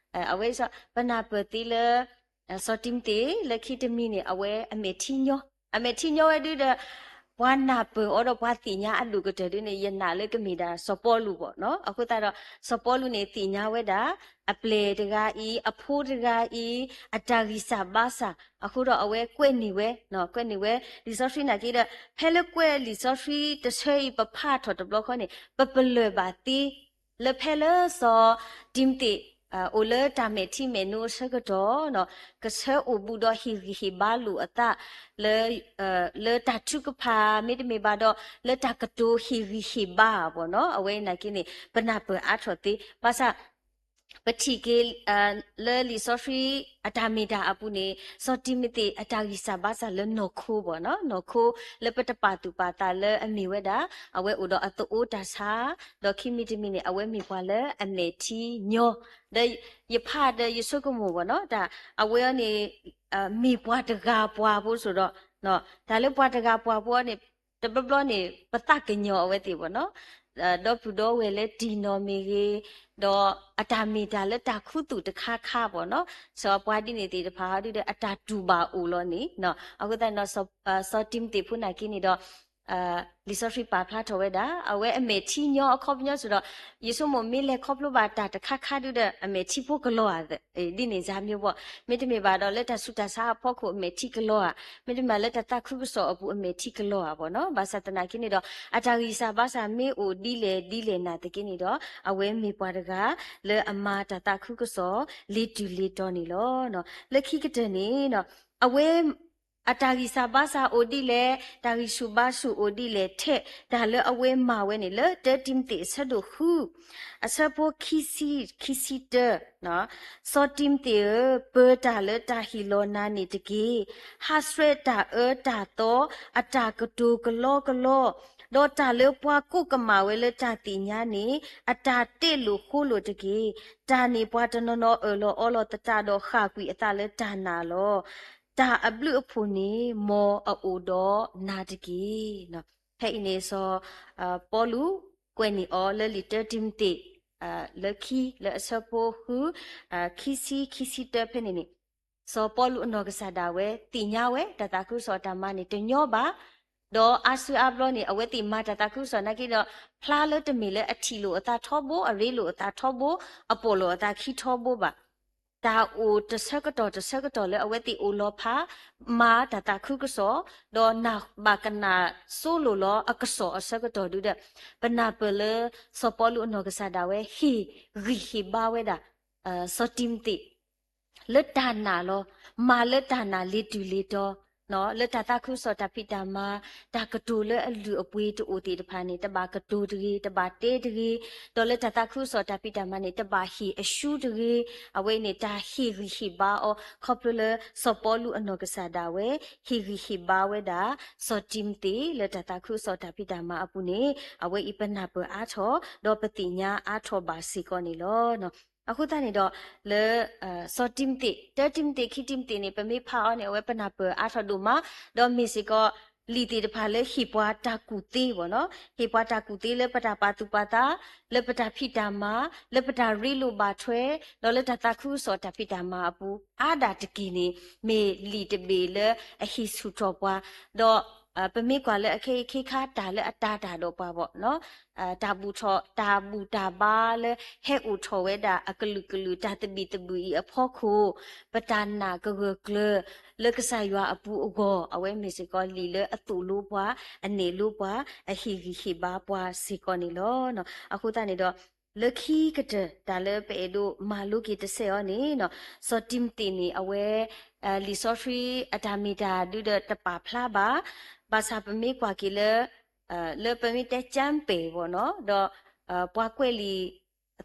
အဝဲ ပနၢ်ပၢၢ်သ့လၢ စီၤတံၤမသ့း လၢခံတမံၤန့ၣ် အဝဲအမဲာ်ထံညီ, အမဲာ်ထံညီဝဲဒုဒီး ပှၤနၢ်ပၢၢ်အီၤဒီးပှၤသ့ၣ်ညါအဒိၣ်ကတၢၢ်ဒုန့ၣ် ယနာ်လၢကမ့ၢ်ဒၣ်စီၤပီလူးဘၣ်နီၤ. အဃိသတးဒီး စီၤပီလူးန့ၣ် သ့ၣ်ညါဝဲဒၣ် အပျဲၢ်တဂၤအံၤ အဖိတဂၤအံၤ အတၢ်ဂံၢ်စၢ်ဘါစၢ်, အဃိဒီးအဝဲကွဲးန့ၢ်ဝဲ, ကွဲးန့ၢ်ဝဲ လံာ်စီဆှံနာ်က့ဒီး ဖဲလၢကွဲးလံာ်စီဆှံတဆၢအံၤ ပဖးထီၣ်တဘျီဃီန့ၣ် ပပလၢၢ်ဘၣ်သ့ လၢဖဲလၢစီၤတံၤမသ့း အိၣ်လၢတၢ်မဲာ်ထံမဲာ်နိအဆၢကတီၢ် ကဆၢအိၣ်ဘူးဒီးဟ့ၣ်ဂံၢ်ဟ့ၣ်ဘါလိာ်အသး လၢ လၢတၢ်ထုကဖၣ်မ့တမ့ၢ်ဘၣ်ဒီး လၢတၢ်ကတိၤဟ့ၣ်ဂံၢ်ဟ့ၣ်ဘါအပူၤနီၤ, အဝဲအံၤနာ်က့န့ၣ် ပနၢ်ပၢၢ်အါထီၣ်သ့ ဘၣ်ဆၣ် ပထံၣ်က့ၤ လၢလံာ်စီဆှံအတၢ်မ့ၢ်တၢ်အပူၤန့ၣ် စီၤတံၤမသ့းအတၢ်ဂံၢ်စၢ်ဘါစၢ်လၢနီၢ်ခိဘၣ်နီၤ, နီၢ်ခိ လၢပတပာ်သူၣ်ပာ်သးလၢအမ့ၢ်ဝဲဒၣ် အဝဲအိၣ်ဒီးအသအိတၢ်ဆါ, ဒီးခံမံၤတမံၤန့ၣ် အဝဲမ့ၢ်ပှၤလၢအမဲာ်ထံညီ, ဒီးယဖးဒီးယဆိကမိၣ်ဘၣ်နီၤ, တၢ်အဝဲအံၤန့ၣ် မ့ၢ်ပှၤတဂၤပှၤဖိစိၤဒီး တၢ်လၢပှၤတဂၤပှၤဖိအံၤန့ၣ် တဘျီဘျီန့ၣ် ပသးကညီၤအဝဲသ့ၣ်ဘၣ်နီၤ, ဒီပုၢ်ဒီဝဲၢ်လၢတံၢ်နီၢ်မ့ၢ်ဂ့ၤ, ဒီးအတၢ်မ့ၢ်တၢ်လၢတၢ်ခူသူၣ်တခါခါဘၣ်နီၤ, စီၤပှၤဒ်န့ၣ်သ့ၣ်တဖၣ်ဟီဒုဒီး အတၢ်တူၢ်ဘၣ်အိၣ်လီၤန့ၣ်, အဃိသတးန့ၣ်ဒီး စီၤတံၤမသ့းဖိနာ်က့န့ၣ်ဒီး လံာ်စီဆှံပာ်ဖျါထီၣ်ဝဲဒၣ် အဝဲအမဲာ်ထံညီအခီပညီစိၤဒီး ယဆိကမိၣ်မ့ၢ်လဲၤခီဖျိဘၣ်တၢ်တခါခါဒုဒီး အမဲာ်ထံဖိကလီၤဧါ, ဒ်န့ၣ်ယါမ့ၢ်ဘၣ်, မ့တမ့ၢ်ဘၣ်ဒီးလၢတၢ်ဆူးတၢ်ဆါအဖီခိၣ် အမဲာ်ထံကလီၤဧါ, မ့တမ့ၢ်ဘၣ်လၢတၢ်သးခုကစီၣ်အပူၤ အမဲာ်ထံကလီၤဧါဘၣ်နီၤ, ဘၣ်ဆၣ်သနာ်က့န့ၣ်ဒီး အတၢ်ဂံၢ်စၢ်ဘါစၢ်မ့ၢ်အိၣ်ဒ်လဲၣ်ဒ်လဲၣ်နာ်သက့န့ၣ်ဒီး အဝဲမ့ၢ်ပှၤတဂၤ လၢအမၤတၢ်သးခုကစီၣ် လ့ၤတုၤလ့ၤတီၤန့ၣ်လီၤ. လၢခံကတၢၢ်န့ၣ် အဝဲ အတၢ်ဂံၢ်စၢ်ဘါစၢ်အိၣ်ဒ်လဲၣ်, တၢ်ဂံၢ်ဆူၣ်ဘါဆူၣ်အိၣ်ဒ်လဲၣ် ထဲတၢ်လၢအဝဲမၤဝဲန့ၣ် လၢတၢတံၤမသ့းအဆၢဒိၣ်ဃု အဆၢဖိခံဆံ ခံဆံတၢ, စီၤတံၤမသ့းဧၢ, ပၢၤတၢ်လၢတၢ်ဟ့ၣ်လီၤနၤန့ၣ်တက့ၢ်. ဟးဆှဲးတၢ်အၢတၢ်သီ အတၢ်ကတိၤကလီကလီ, ဒီးတၢ်လၢပှၤကိးကမၣ်ဝဲလၢတၢ်သ့ၣ်ညါန့ၣ် အတၢ်တဲလိာ်ဃိလိာ်တက့ၢ်. တၢ်န့ၣ်ပှၤတနီၤနီၤအၢၣ်လီၤအီလီၤသတးဒီး ဃၣ်ကွံာ်အသးလၢတၢ်နာ်လီၤ. တၢ်အဘျုးအဖှိၣ်န့ၣ် မ်အအိၣ်ဒီးနၤတက့ၢ်. ဖဲအံၤန့ၣ် စီၤပီလူးကွဲးန့ၢ်အီၤလၢလံာ်တၢတံၤမသ့း လၢခံ လၢအဆၢဖိဃု ခံဆံ ခံဆံတၢဖဲန့ၣ်န့ၣ် စီၤပီလူးအနီၢ်ကစၢ်ဒၣ်ဝဲသ့ၣ်ညါဝဲ တၢ်သးခုကစီၣ်အတၢ်မၤန့ၣ်တညီဘၣ်, ဒီးအါစုအါဘျီန့ၣ် အဝဲသ့ၣ်မၤတၢ်သးခုကစီၣ်နာ်က့ဒီး ဖျါလၢတမ့ၢ်လၢအထံၣ်လိာ်အသးထီဘိ, အရ့လိာ်အသးထီဘိ, အပိာ်လိာ်အသးခံထီဘိဘၣ်. တၢ်အိၣ်တဆၢကတီၢ်တဆၢကတီၢ်လၢအဝဲသ့ၣ်အိၣ်လီၤဖး မၤတၢ်သးခုကစီၣ်, ဒီးဘၣ်ကနၣ်စိလိာ်လီၤအကစီၣ်အဆၢကတီၢ်ဒုဒီး ပနၢ်ပၢၢ်လၢ စီၤပီလူးအနီၢ်ကစၢ်ဒၣ်ဝဲ ဟ့ၣ်ဂံၢ်ဟ့ၣ်ဘါဝဲဒၣ် စီၤတံၤမသ့း လၢတၢ်နာ်လီၤ. မၤလၢတၢ်နာ်လ့ၤတုၤလ့ၤတီၤ, လၢတၢ်သးခုကစီၣ်တၢ်ဖံးတၢ်မၤ, တၢ်ကတိၤလၢအလုၢ်အပှ့ၤတအိၣ်သ့ၣ်တဖၣ်န့ၣ် တဘၣ်ကတိၤတဂ့ၤ, တဘၣ်တဲတဂ့ၤ, ဒီးလၢတၢ်သးခုကစီၣ်တၢ်ဖံးတၢ်မၤန့ၣ် တဘၣ်ဟ့ၣ်အရှုံးတဂ့ၤ. အဝဲအံၤန့ၣ် တၢ်ဟ့ၣ်ဂံၢ်ဟ့ၣ်ဘါအီၤ ခီဖျိလၢစီၤပီလူးအနီၢ်ကစၢ်ဒၣ်ဝဲ ဟ့ၣ်ဂံၢ်ဟ့ၣ်ဘါဝဲဒၣ် စီၤတံၤမသ့း လၢတၢ်သးခုကစီၣ်တၢ်ဖံးတၢ်မၤအပူၤန့ၣ် အဝဲအံၤပနၢ်ပၢၢ်အါထီၣ် ဒီးပသ့ၣ်ညါအါထီၣ်ဘၣ်စ့ၢ်ကီးန့ၣ်လီၤ. အဃိသတးန့ၣ်ဒီး လၢ စီၤတံၤမသ့း တၢတံၤမသ့း ခံတံၤမသ့းန့ၣ် ပမ့ၢ်ဖးအီၤန့ၣ် အဝဲပနၢ်ပၢၢ်အါထီၣ်ဒိၣ်မး, ဒီးမ့ၢ်စ့ၢ်ကီး လံာ်သ့ၣ်တဖၣ်လၢဟ့ၣ်ပှၤတၢ်ကူၣ်သ့ဘၣ်နီၤ, ဟ့ၣ်ပှၤတၢ်ကူၣ်သ့လၢပတၢ်ပာ်သူၣ်ပာ်သး, လၢပတၢ်ဖံးတၢ်မၤ, လၢပတၢ်ရ့လိာ်ဘၣ်ထွဲ, ဒီးလၢတၢ်သးခုကစီၣ်တၢ်ဖံးတၢ်မၤအပူၤ အါဒၣ်တက့ၢ်န့ၣ် မ့ၢ်လံာ်တဘ့ၣ်လၢအဟ့ၣ်ဆူၣ်ထီၣ်ပှၤ, ဒီး ပမ့ၢ်ကွၢ်လၢအခဲအံၤခဲခါ တၢ်လၢအတၤတၢ်ဒီးပှၤဘၣ်နီၤ, တၢ်ဘူၣ်ထီၣ် တၢ်ဘူၣ်တၢ်ဘါလၢဟဲအိၣ်ထီၣ်ဝဲဒၣ်အကလုာ်ကလုာ် တၢ်သဘံၣ်သဘုၣ်အံၤအဖီခိၣ်, ပတၢ်နာ်ကဂၢၢ်ကျၢၤ လၢကစၢ်ယွၤအပူၤအဂီၢ်, အဝဲမ့ၢ်စ့ၢ်ကီးလံာ်လၢအသိၣ်လိပှၤ, အနဲၣ်လိပှၤ, အဟ့ၣ်ဂံၢ်ဟ့ၣ်ဘါပှၤစ့ၢ်ကီးန့ၣ်လီၤ. အဃိသတးန့ၣ်ဒီး လၢခံကတၢၢ် တၢ်လၢပအဲၣ်ဒိးမၤလိက့ၤတစဲးအီၤန့ၣ် စီၤတံၤမသ့းန့ၣ် အဝဲ လံာ်စီဆှံအတၢ်မ့ၢ်တၢ်ဒုဒီးတပာ်ဖျါဘၣ်, ဘၣ်ဆၣ်ပမ့ၢ်ကွၢ်က့ၤလၢ လၢပမ့ၢ်တဲကၠၢမ်းပဲာ်ဘၣ်နီၤ, ဒီး ပှၤကွဲးလံာ်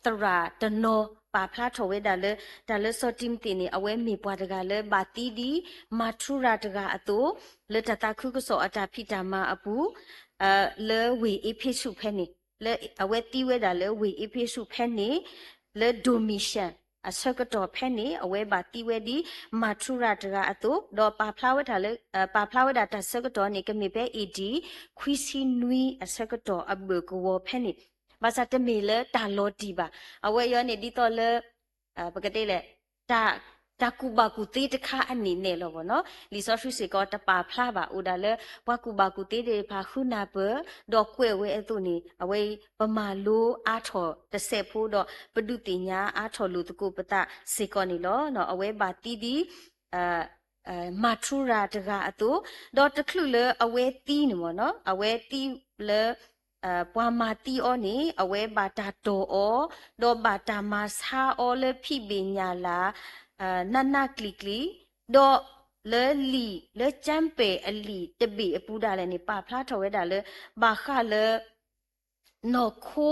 သရၣ်တနီၤပာ်ဖျါထီၣ်ဝဲဒၣ်လၢ တၢ်လၢစီၤတံၤမသ့းန့ၣ် အဝဲမ့ၢ်ပှၤတဂၤလၢဘၣ်သံဒ် မၤထူရၤတဂၤအသိး, လၢတၢ်သးခုကစီၣ်အတၢ်ဖံးတၢ်မၤအပူၤ လၢဝ့ၢ်အ့းဖ့းစူးဖဲန့ၣ်, လၢအဝဲသံဝဲဒၣ်လၢဝ့ၢ်အ့းဖ့းစူးဖဲန့ၣ်, လၢဒိၣ်မံၣ်ၡၢၣ်အဆၢကတီၢ်ဖဲန့ၣ် အဝဲဘၣ်သံဝဲဒ် မၤထူရၤတဂၤအသိး, ဒီးပာ်ဖျါဝဲဒၣ်လၢ ပာ်ဖျါဝဲဒၣ်တၢ်ဆၢကတီၢ်န့ၣ် ကမ့ၢ်ဖဲ A D ခွံဆံနွံအဆၢကတီၢ်အဘၢၣ်ကဝီၤဖဲန့ၣ်, ဘၣ်ဆၣ်တမ့ၢ်လၢတၢ်လီၤတံၢ်ဘၣ်. အဝဲအံၤန့ၣ် ဒ်သိးလၢ ပကတဲလဲၣ် တၢ်ကူၣ်ဘၣ်ကူၣ်သ့တခါအနံၣ်နဲၣ်လီၤဘၣ်နီၤ. လံာ်စီဆှံစ့ၢ်ကီးတပာ်ဖျါဘၣ် အိၣ်ဒၣ်လၢ ပှၤကူၣ်ဘၣ်ကူၣ်သ့သ့ၣ်တဖၣ်ဃုနၢ်ပၢၢ် ဒီးကွဲးဝဲအသိးန့ၣ် အဝဲအံၤ ပမၤလိအါထီၣ်တစဲးဖိဒီး ပဒုးသ့ၣ်ညါအါထီၣ်လိာ်သကိးပသးစ့ၢ်ကီးန့ၣ်လီၤ. အဝဲဘၣ်သံဒ် မၤထူရၤတဂၤအသိး, ဒီးတချုးလၢအဝဲသံန့ၣ်မ့ၢ်နီၤ, အဝဲသံလၢ ပှၤမၤသံအီၤန့ၣ် အဝဲဘၣ်တၢ်တီၢ်အီၤ, ဒီးဘၣ်တၢ်မၤဆါအီၤလၢဖံးဘ့ၣ်ညၣ်လၢ် နးနးကျံၤကျံၤ, ဒီးလၢလံာ်လၢကၠၢမ်းပဲာ်အလံာ်တဘ့ၣ်အပူၤဒၣ်လဲာ်န့ၣ် ပာ်ဖျါထီၣ်ဝဲဒၣ်လၢ ဘၣ်ဃးလၢ နီၢ်ခိ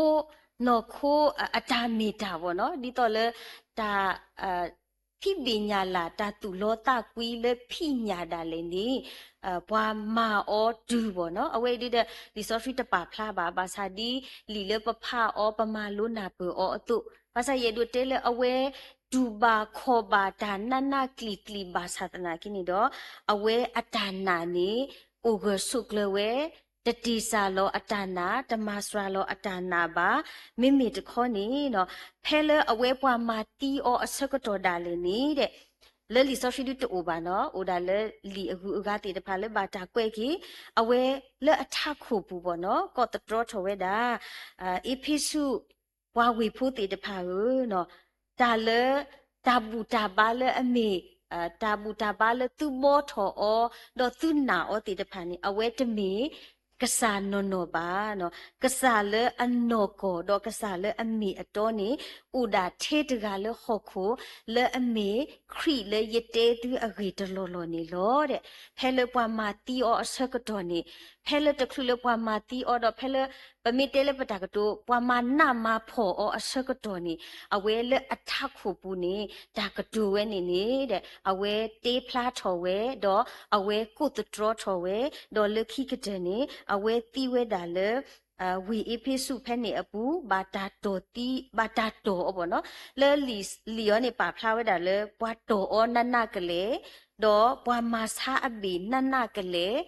နီၢ်ခိအတၢ်မ့ၢ်တၢ်ဘၣ်နီၤ, ဒ်သိးလၢတၢ် ဖံးဘ့ၣ်ညၣ်လၢ် တၢ်သူၣ်လီသးကွံလၢဖံးညၣ်ဒၣ်လဲာ်န့ၣ် ပှၤမၤအီၤတုၤဘၣ်နီၤ. အဝဲအံၤဒုဒီး လံာ်စီဆှံတပာ်ဖျါဘၣ်, ဘၣ်ဆၣ်ဒ်လံာ်လၢပဖးအီၤ ပမၤလိနၢ်ပၢၢ်အီၤအသိး, ဘၣ်ဆၣ်ယအဲၣ်ဒိးတဲလၢအဝဲ တူၢ်ဘၣ်ခီၣ်ဘၣ်တၢ်နးနးကျံၤကျံၤဘၣ်ဆၣ်သနာ်က့န့ၣ်ဒီး အဝဲအတၢ်နာ်န့ၣ် အိၣ်ဂၢၢ်ဆိးကျၢၤဝဲ, တတ့ၢ်စၢ်လီၤအတၢ်နာ်, တမၤစှၤလီၤအတၢ်နာ်ဘၣ်. မ့မ့ၢ်တခီန့ၣ် ဖဲလၢအဝဲပှၤမၤသံအီၤအဆၢကတီၢ်ဒၣ်လဲာ်န့ၣ်ဒီး လၢလံာ်စီဆှံဒုတအိၣ်ဘၣ်နီၤ, အိၣ်ဒၣ်လၢလံာ်အဂုၤအဂၤသ့ၣ်တဖၣ်လၢဘၣ်တၢ်ကွဲးက့ၤ, အဝဲလၢအထးခိၣ်ပူၤဘၣ်နီၤ ကိးသတြီထီၣ်ဝဲဒၣ် အ့းဖ့းစူး ပှၤဝ့ၢ်ဖိသ့ၣ်တဖၣ်ဧၢ, တၢ်လၢ တၢ်ဘူၣ်တၢ်ဘါလၢအမ့ၢ် တၢ်ဘူၣ်တၢ်ဘါလၢသုဘှီထီၣ်အီၤ ဒီးသုနာ်အီၤသ့ၣ်တဖၣ်န့ၣ် အဝဲတမ့ၢ် ကစၢ်နီၢ်နီၢ်ဘၣ်, ကစၢ်လၢအနီၢ်ကီၢ်ဒီးကစၢ်လၢအမ့ၢ်အတီန့ၣ် အိၣ်ဒၣ်ထဲတဂၤလၢဟီၣ်ခိၣ် လၢအမ့ၢ်ခရံာ်လၢယတဲသုအဂ့ၢ်တလီၢ်လီၢ်န့ၣ်လီၤ. ဖဲလၢပှၤမၤသံအီၤအဆၢကတီၢ်န့ၣ်, ဖဲလၢတချုးလၢပှၤမၤသံအီၤဒီး ဖဲလၢ ပမ့ၢ်တဲလၢပတၢ်ကတိၤ ပှၤမၤနးမၤဖှီၣ်အီၤအဆၢကတီၢ်န့ၣ် အဝဲလၢအထးခိၣ်ပူၤန့ၣ် တၢ်ကတိၤဝဲန့ၣ်န့ၣ် အဝဲတ့ဖျါထီၣ်ဝဲ ဒီးအဝဲကိးသတြီထီၣ်ဝဲ, ဒီးလၢခံကတၢၢ်န့ၣ် အဝဲသံဝဲဒၣ်လၢ ဝ့ၢ်အ့းဖ့းစူးဖဲန့ၣ်အပူၤ ဘၣ်တၢ်တီၢ်သံ, ဘၣ်တၢ်တီၢ်အီၤဘၣ်နီၤ, လၢလံာ်အီၤန့ၣ် ပာ်ဖျါဝဲဒၣ်လၢ ပှၤတီၢ်အီၤနးနးကလဲာ်, ဒီးပှၤမၤဆါအဘ့ၣ်နးနးကလဲာ်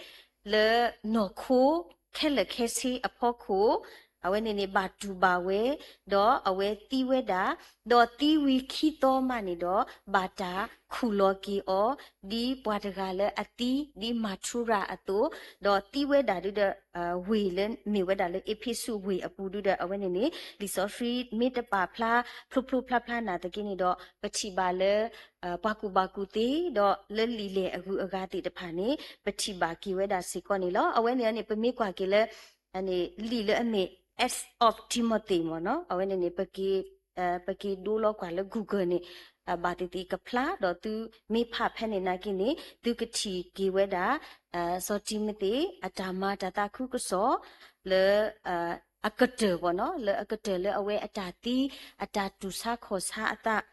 လၢနီၢ်ခိခဲလၢာ်ခဲဆ့အဖီခိၣ်, အဝဲန့ၣ်န့ၣ် ဘၣ်တူၢ်ဘၣ်ဝဲ, ဒီးအဝဲသံဝဲဒၣ်, ဒီးသံဝံၤခံသီမးန့ၣ်ဒီး ဘၣ်တၢ်ခူၣ်လီၤက့ၤအီၤ ဒ်ပှၤတဂၤလၢအသံ ဒ်မၤထူရၤအသိး, ဒီးသံဝဲဒၣ်ဒုဒီး ဝ့ၢ်လၢမ့ၢ်ဝဲဒၣ်လၢအ့းဖ့းစူးဝ့ၢ်အပူၤဒုဒီး အဝဲန့ၣ်န့ၣ် လံာ်စီဆှံမ့ၢ်တပာ်ဖျါ ဖျိဖျိဖျါဖျါနာ်သက့န့ၣ်ဒီး ပထံၣ်ဘၣ်လၢ ပှၤကူၣ်ဘၣ်ကူၣ်သ့ ဒီးလၢလံာ်လဲၢ်အဂုၤအဂၤသ့ၣ်တဖၣ်န့ၣ် ပထံၣ်ဘၣ်က့ၤဝဲဒၣ်စ့ၢ်ကီးန့ၣ်လီၤ. အဝဲန့ၣ်န့ၣ် ပမ့ၢ်ကွၢ်က့ၤလၢ လံာ်လၢအမ့ၢ် Acts of Timothy မ့ၢ်နီၤ, အဝဲန့ၣ်န့ၣ် ပက့ၤဒိလီၤကွၢ်လၢ Google န့ၣ် ဘၣ်သ့ၣ်သ့ၣ်ကဖျါ ဒီးသုမ့ၢ်ဖးဖဲန့ၣ်နာ်က့န့ၣ် သုကထံၣ်က့ၤဝဲဒၣ် စီၤတံၤမသ့း အတၢ်မၤတၢ်သးခုကစီၣ် လၢ အကတၢၢ်ဘၣ်နီၤ, လၢအကတၢၢ်လၢအဝဲအတၢ်သံ အတၢ်တူၢ်ဆါခီၣ်ဆါအသး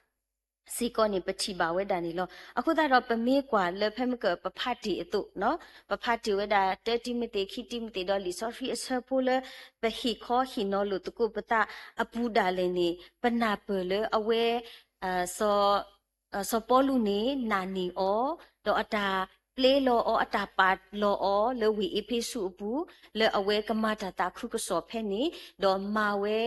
စ့ၢ်ကီးန့ၣ် ပထံၣ်ဘၣ်ဝဲဒၣ်န့ၣ်လီၤ. အဃိသတးဒီး ပမ့ၢ်ကွၢ်လၢဖဲမ့ၢ်ကပဖးတ့ၢ်အသိး, ပဖးတ့ၢ်ဝဲဒၣ် တၢတံၤမသ့း ခံတံၤမသ့း ဒီးလံာ်စီဆှံအဆၢဖိလၢ ပဟ့ၣ်ခီဟ့ၣ်နီၤလိာ်သကိးပသးအပူၤဒၣ်လဲာ်န့ၣ် ပနၢ်ပၢၢ်လၢအဝဲ စီၤ စီၤပီလူးန့ၣ် နာ်န့ၢ်အီၤ, ဒီးအတၢ်ပျဲလီၤအီၤ အတၢ်ပာ်လီၤအီၤ လၢဝ့ၢ်အ့းဖ့းစူးအပူၤ, လၢအဝဲကမၤတၢ်သးခုကစီၣ်ဖဲန့ၣ်, ဒီးမၤဝဲ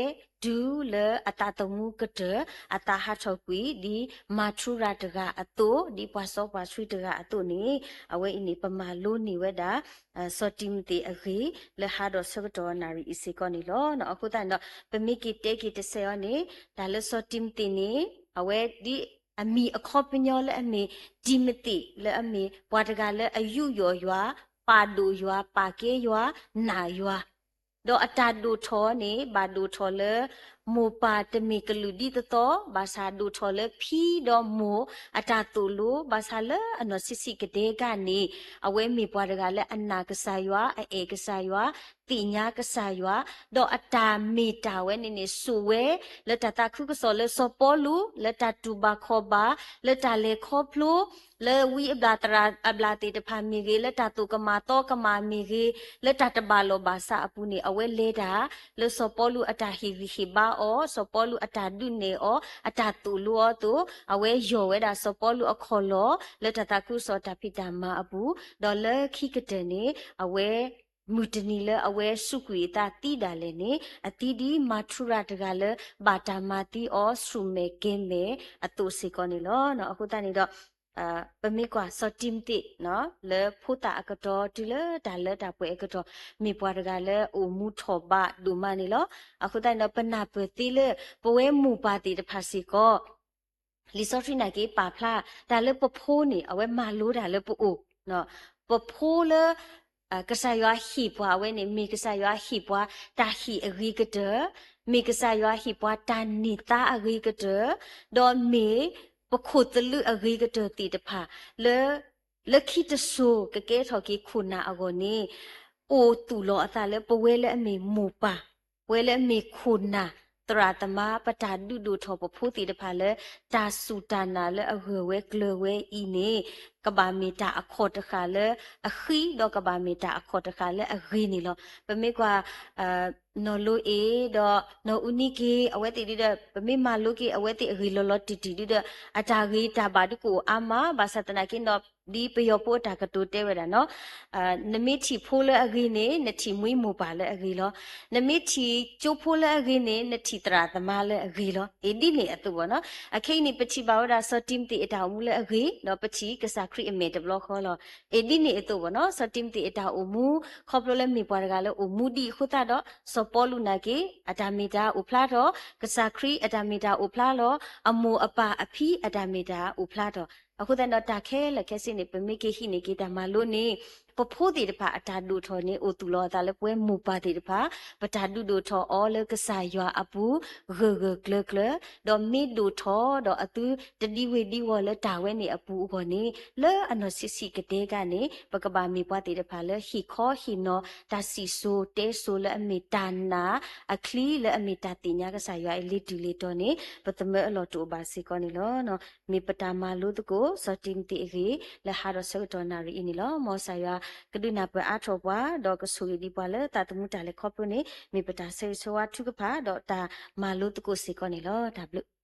တုၤလၢအသးသမူကတၢၢ် အသးဟးထီၣ်ကွံာ် ဒ်မၤထူရၤတဂၤအသိး, ဒ်ပှၤစီပှၤဆှံတဂၤအသိးန့ၣ်, အဝဲအံၤန့ၣ် ပမၤလိန့ၢ်ဝဲဒၣ် စီၤတံၤမသ့းအဂ့ၢ် လၢဟါဒီးဆၢကတီၢ်နၣ်ရံၣ်အံၤစ့ၢ်ကီးန့ၣ်လီၤ. အဃိသတးန့ၣ်ဒီး ပမ့ၢ်က့ၤတဲက့ၤတစဲးအီၤန့ၣ် တၢ်လၢစီၤတံၤမသ့းန့ၣ် အဝဲဒ်အမံၤအခီပညီလၢအမ့ၢ် တံၤမသ့း လၢအမ့ၢ်ပှၤတဂၤလၢအယူးယီၣ်ယွၤ, ပာ်ဒိၣ်ယွၤ, ပာ်ကဲယွၤ, နာ်ယွၤ, ဒီးအတၢ်ဒိၣ်ထီၣ်န့ၣ် ဘၣ်ဒိၣ်ထီၣ်လၢ မိၢ်ပၢ်တမ့ၢ်ကလုာ်ဒ်သိးသိး, ဘၣ်ဆၣ်ဒိၣ်ထီၣ်လၢဖံဒီးမိၢ်အတၢ်သိၣ်လိ, ဘၣ်ဆၣ်လၢအနီၢ်ဆံးဆံးကဒဲကန့ၣ် အဝဲမ့ၢ်ပှၤတဂၤလၢအနာ်ကစၢ်ယွၤ, အအဲၣ်ကစၢ်ယွၤ, သ့ၣ်ညါကစၢ်ယွၤ, ဒီးအတၢ်မ့ၢ်တၢ်ဝဲန့ၣ်န့ၣ် စိာ်ဝဲ လၢတၢ်သးခုကစီၣ်လၢစီၤပီလူး လၢတၢ်တူၢ်ဘၣ်ခီၣ်ဘၣ်, လၢတၢ်လဲၤခီဖျိ လၢဝံအဘျၣ်သရၣ်အဘျၣ်သ့ၣ်တဖၣ်မ့ၢ်ဂ့ၤ, လၢတၢ်သိၣ်ကမၣ်သီကမၣ်မ့ၢ်ဂ့ၤ, လၢတၢ်တဘၣ်လီၢ်ဘၣ်စးအပူၤန့ၣ် အဝဲလဲၤတၢ် လၢစီၤပီလူးအတၢ်ဟ့ၣ်ဂံၢ်ဟ့ၣ်ဘါအီၤ, စီၤပီလူးအတၢ်ဒုးနဲၣ်အီၤ, အတၢ်သိၣ်လိအီၤအသိး, အဝဲယီၢ်ဝဲဒၣ်စီၤပီလူးအခီၣ်လီၢ် လၢတၢ်သးခုကစီၣ်တၢ်ဖံးတၢ်မၤအပူၤ, ဒီးလၢခံကတၢၢ်န့ၣ် အဝဲ မုၢ်တနံၤလၢအဝဲစူးကွံာ်အသးသံဒၣ်လဲာ်န့ၣ် အသံဒ်မၤထူရၤတဂၤလၢ ဘၣ်တၢ်မၤသံအီၤဆူၣ်မဲာ်ကဲၤမဲာ်အသိးစ့ၢ်ကီးန့ၣ်လီၤ. အဃိသတးန့ၣ်ဒီး ပမ့ၢ်ကွၢ်စီၤတံၤမသ့း လၢဖိသၣ်အကတီၢ်တုၤလၢတၢ်လၢတၢ်ပှဲၤအကတီၢ် မ့ၢ်ပှၤတဂၤလၢအိၣ်မူထီၣ်ဘးဒိၣ်မးန့ၣ်လီၤ. အဃိသတးန့ၣ်ဒီး ပနၢ်ပၢၢ်သ့လၢ ပဝဲမိၢ်ပၢ်သ့ၣ်တဖၣ်စ့ၢ်ကီး လံာ်စီဆှံနာ်က့ပာ်ဖျါ တၢ်လၢပဖိန့ၣ် အဝဲမၤလိတၢ်လၢပအိၣ်, ပဖိလၢ ကစၢ်ယွၤဟ့ၣ်ပှၤအဝဲန့ၣ် မ့ၢ်ကစၢ်ယွၤဟ့ၣ်ပှၤတၢ်ဟ့ၣ်အဂ့ၤကတၢၢ်, မ့ၢ်ကစၢ်ယွၤဟ့ၣ်ပှၤတၢ်န့ၢ်သါအဂ့ၤကတၢၢ်, ဒီးမ့ၢ်ပခိၣ်သလုးအဂ့ၤကတၢၢ်သ့ၣ်တဖၣ် လၢ လၢခံတစိၤကကဲထီၣ်က့ၤခိၣ်နၢ်အဂီၢ်န့ၣ် အိၣ်သူၣ်လီၤအသးလၢပဝဲလၢအမ့ၢ်မိၢ်ပၢ်, ပဝဲလၢအမ့ၢ်ခိၣ်နၢ် သရၣ်သမါ ပတၢ်ဒုးဒိၣ်ထီၣ်ပဖိသ့ၣ်တဖၣ်လၢ တၢ်စူၢ်တၢ်နာ်လၢအဂၢၢ်ဝဲကျၢၤဝဲအံၤန့ၣ် ကဘၣ်မ့ၢ်တၢ်အခီၣ်တဃာ်လၢအဃံ ဒီးကဘၣ်မ့ၢ်တၢ်အခီၣ်တဃာ်လၢအဂ့ၤန့ၣ်လီၤ. ပမ့ၢ်ကွၢ် နီၢ်လိအ့ၣ် ဒီးနီၢ်အူနံက့ၤ အဝဲသ့ၣ်ဒုဒီး ပမ့ၢ်မၤလိက့ၤအဝဲသ့ၣ်အဂ့ၢ်လီၤလီၤတံၢ်တံၢ်ဒုဒီး အတၢ်ဂ့ၤတၢ်ဘၣ်ဒုကအိၣ်အါမး ဘၣ်ဆၣ်သနာ်က့ဒီး ဒ်ပယီၤဖိအတၢ်ကတိၤတဲဝဲဒၣ်နီၤ နမ့ၢ်ထံၣ်ဖိလၢအဂ့ၤန့ၣ် နထံၣ်မှံမိၢ်ပၢ်လၢအဂ့ၤလီၤ. နမ့ၢ်ထံၣ်ကၠိဖိလၢအဂ့ၤန့ၣ် နထံၣ်သရၣ်သမါလၢအဂ့ၤလီၤ. အ့ ဒ်န့ၣ်အသိးဘၣ်နီၤ အခဲအံၤန့ၣ် ပထံၣ်ဘၣ်ဝဲဒၣ် စီၤတံၤမသ့းအတၢ်အိၣ်မူလၢအဂ့ၤ ဒီးပထံၣ်ကစၢ်ခရံာ်အမဲာ်တဘျီဃီလီၤ. အ့ ဒ်န့ၣ်အသိးဘၣ်နီၤ စီၤတံၤမသ့းအတၢ်အိၣ်မူ ခီဖျိလၢမ့ၢ်ပှၤတဂၤလၢအိၣ်မူဒ်အံၤအဃိသတးဒီး စီၤပီလူးနာ်က့ အတၢ်မ့ၢ်တၢ်အိၣ်ဖျါထီၣ်, ကစၢ်ခရံာ်အတၢ်မ့ၢ်တၢ်အိၣ်ဖျါလီၤ, အမိၢ်အပၢ်အဖံအတၢ်မ့ၢ်တၢ်အိၣ်ဖျါထီၣ်. အဃိသတးဒီးတၢ်ခဲလၢာ်ခဲဆ့န့ၣ် ပမ့ၢ်က့ၤဟံးန့ၢ်က့ၤတၢ်မၤလိန့ၣ် ပဖိသ့ၣ်တဖၣ်အတၢ်ဒိၣ်ထီၣ်န့ၣ် အိၣ်သူၣ်လီၤအသးလၢပဝဲမိၢ်ပၢ်သ့ၣ်တဖၣ် ပတၢ်ဒုးဒိၣ်ထီၣ်အီၤလၢကစၢ်ယွၤအပူၤ ဂၢၢ်ဂၢၢ်ကျၢၤကျၢၤ, ဒီးမ့ၢ်ဒိၣ်ထီၣ်ဒီးအသုတဒံဝ့ၤဒံဝီၤလၢတၢ်ဝဲန့ၣ်အပူၤအဂီၢ်န့ၣ် လၢအနီၢ်ဆံးဆံးကတဲကန့ၣ် ပကဘၣ်မ့ၢ်ပှၤသ့ၣ်တဖၣ်လၢဟ့ၣ်ခီဟ့ၣ်နီၤ တၢ်စံၣ်စိၤတဲစိၤလၢအမ့ၢ်တၢ်နာ်အချံ လၢအမ့ၢ်တၢ်သ့ၣ်ညါကစၢ်ယွၤအံၤလ့ၤတုၤလ့ၤတီၤန့ၣ် ပသမၢအလီၢ်တအိၣ်ဘၣ်စ့ၢ်ကီးန့ၣ်လီၤ. မ့ၢ်ပတၢ်မၤလိသကိး စီၤတံၤမသ့းအဂ့ၢ် လၢဟါဒီးဆၢကတီၢ်နၣ်ရံၣ်အံၤန့ၣ်လီၤ. မ်ကစၢ်ယွၤကဒုးနၢ်ပၢၢ်အါထီၣ်ပှၤ ဒီးကဆိၣ်ဂ့ၤဒံးပှၤလၢသးသမူတၢ်လဲၤခီဖျိန့ၣ် မ့ၢ်ပတၢ်ဆၢဂ့ၤဆၢဝါထုကဖၣ် ဒီးတၢ်မၤလိသကိးစ့ၢ်ကီးန့ၣ်လီၤ. တၢ်ဘျုး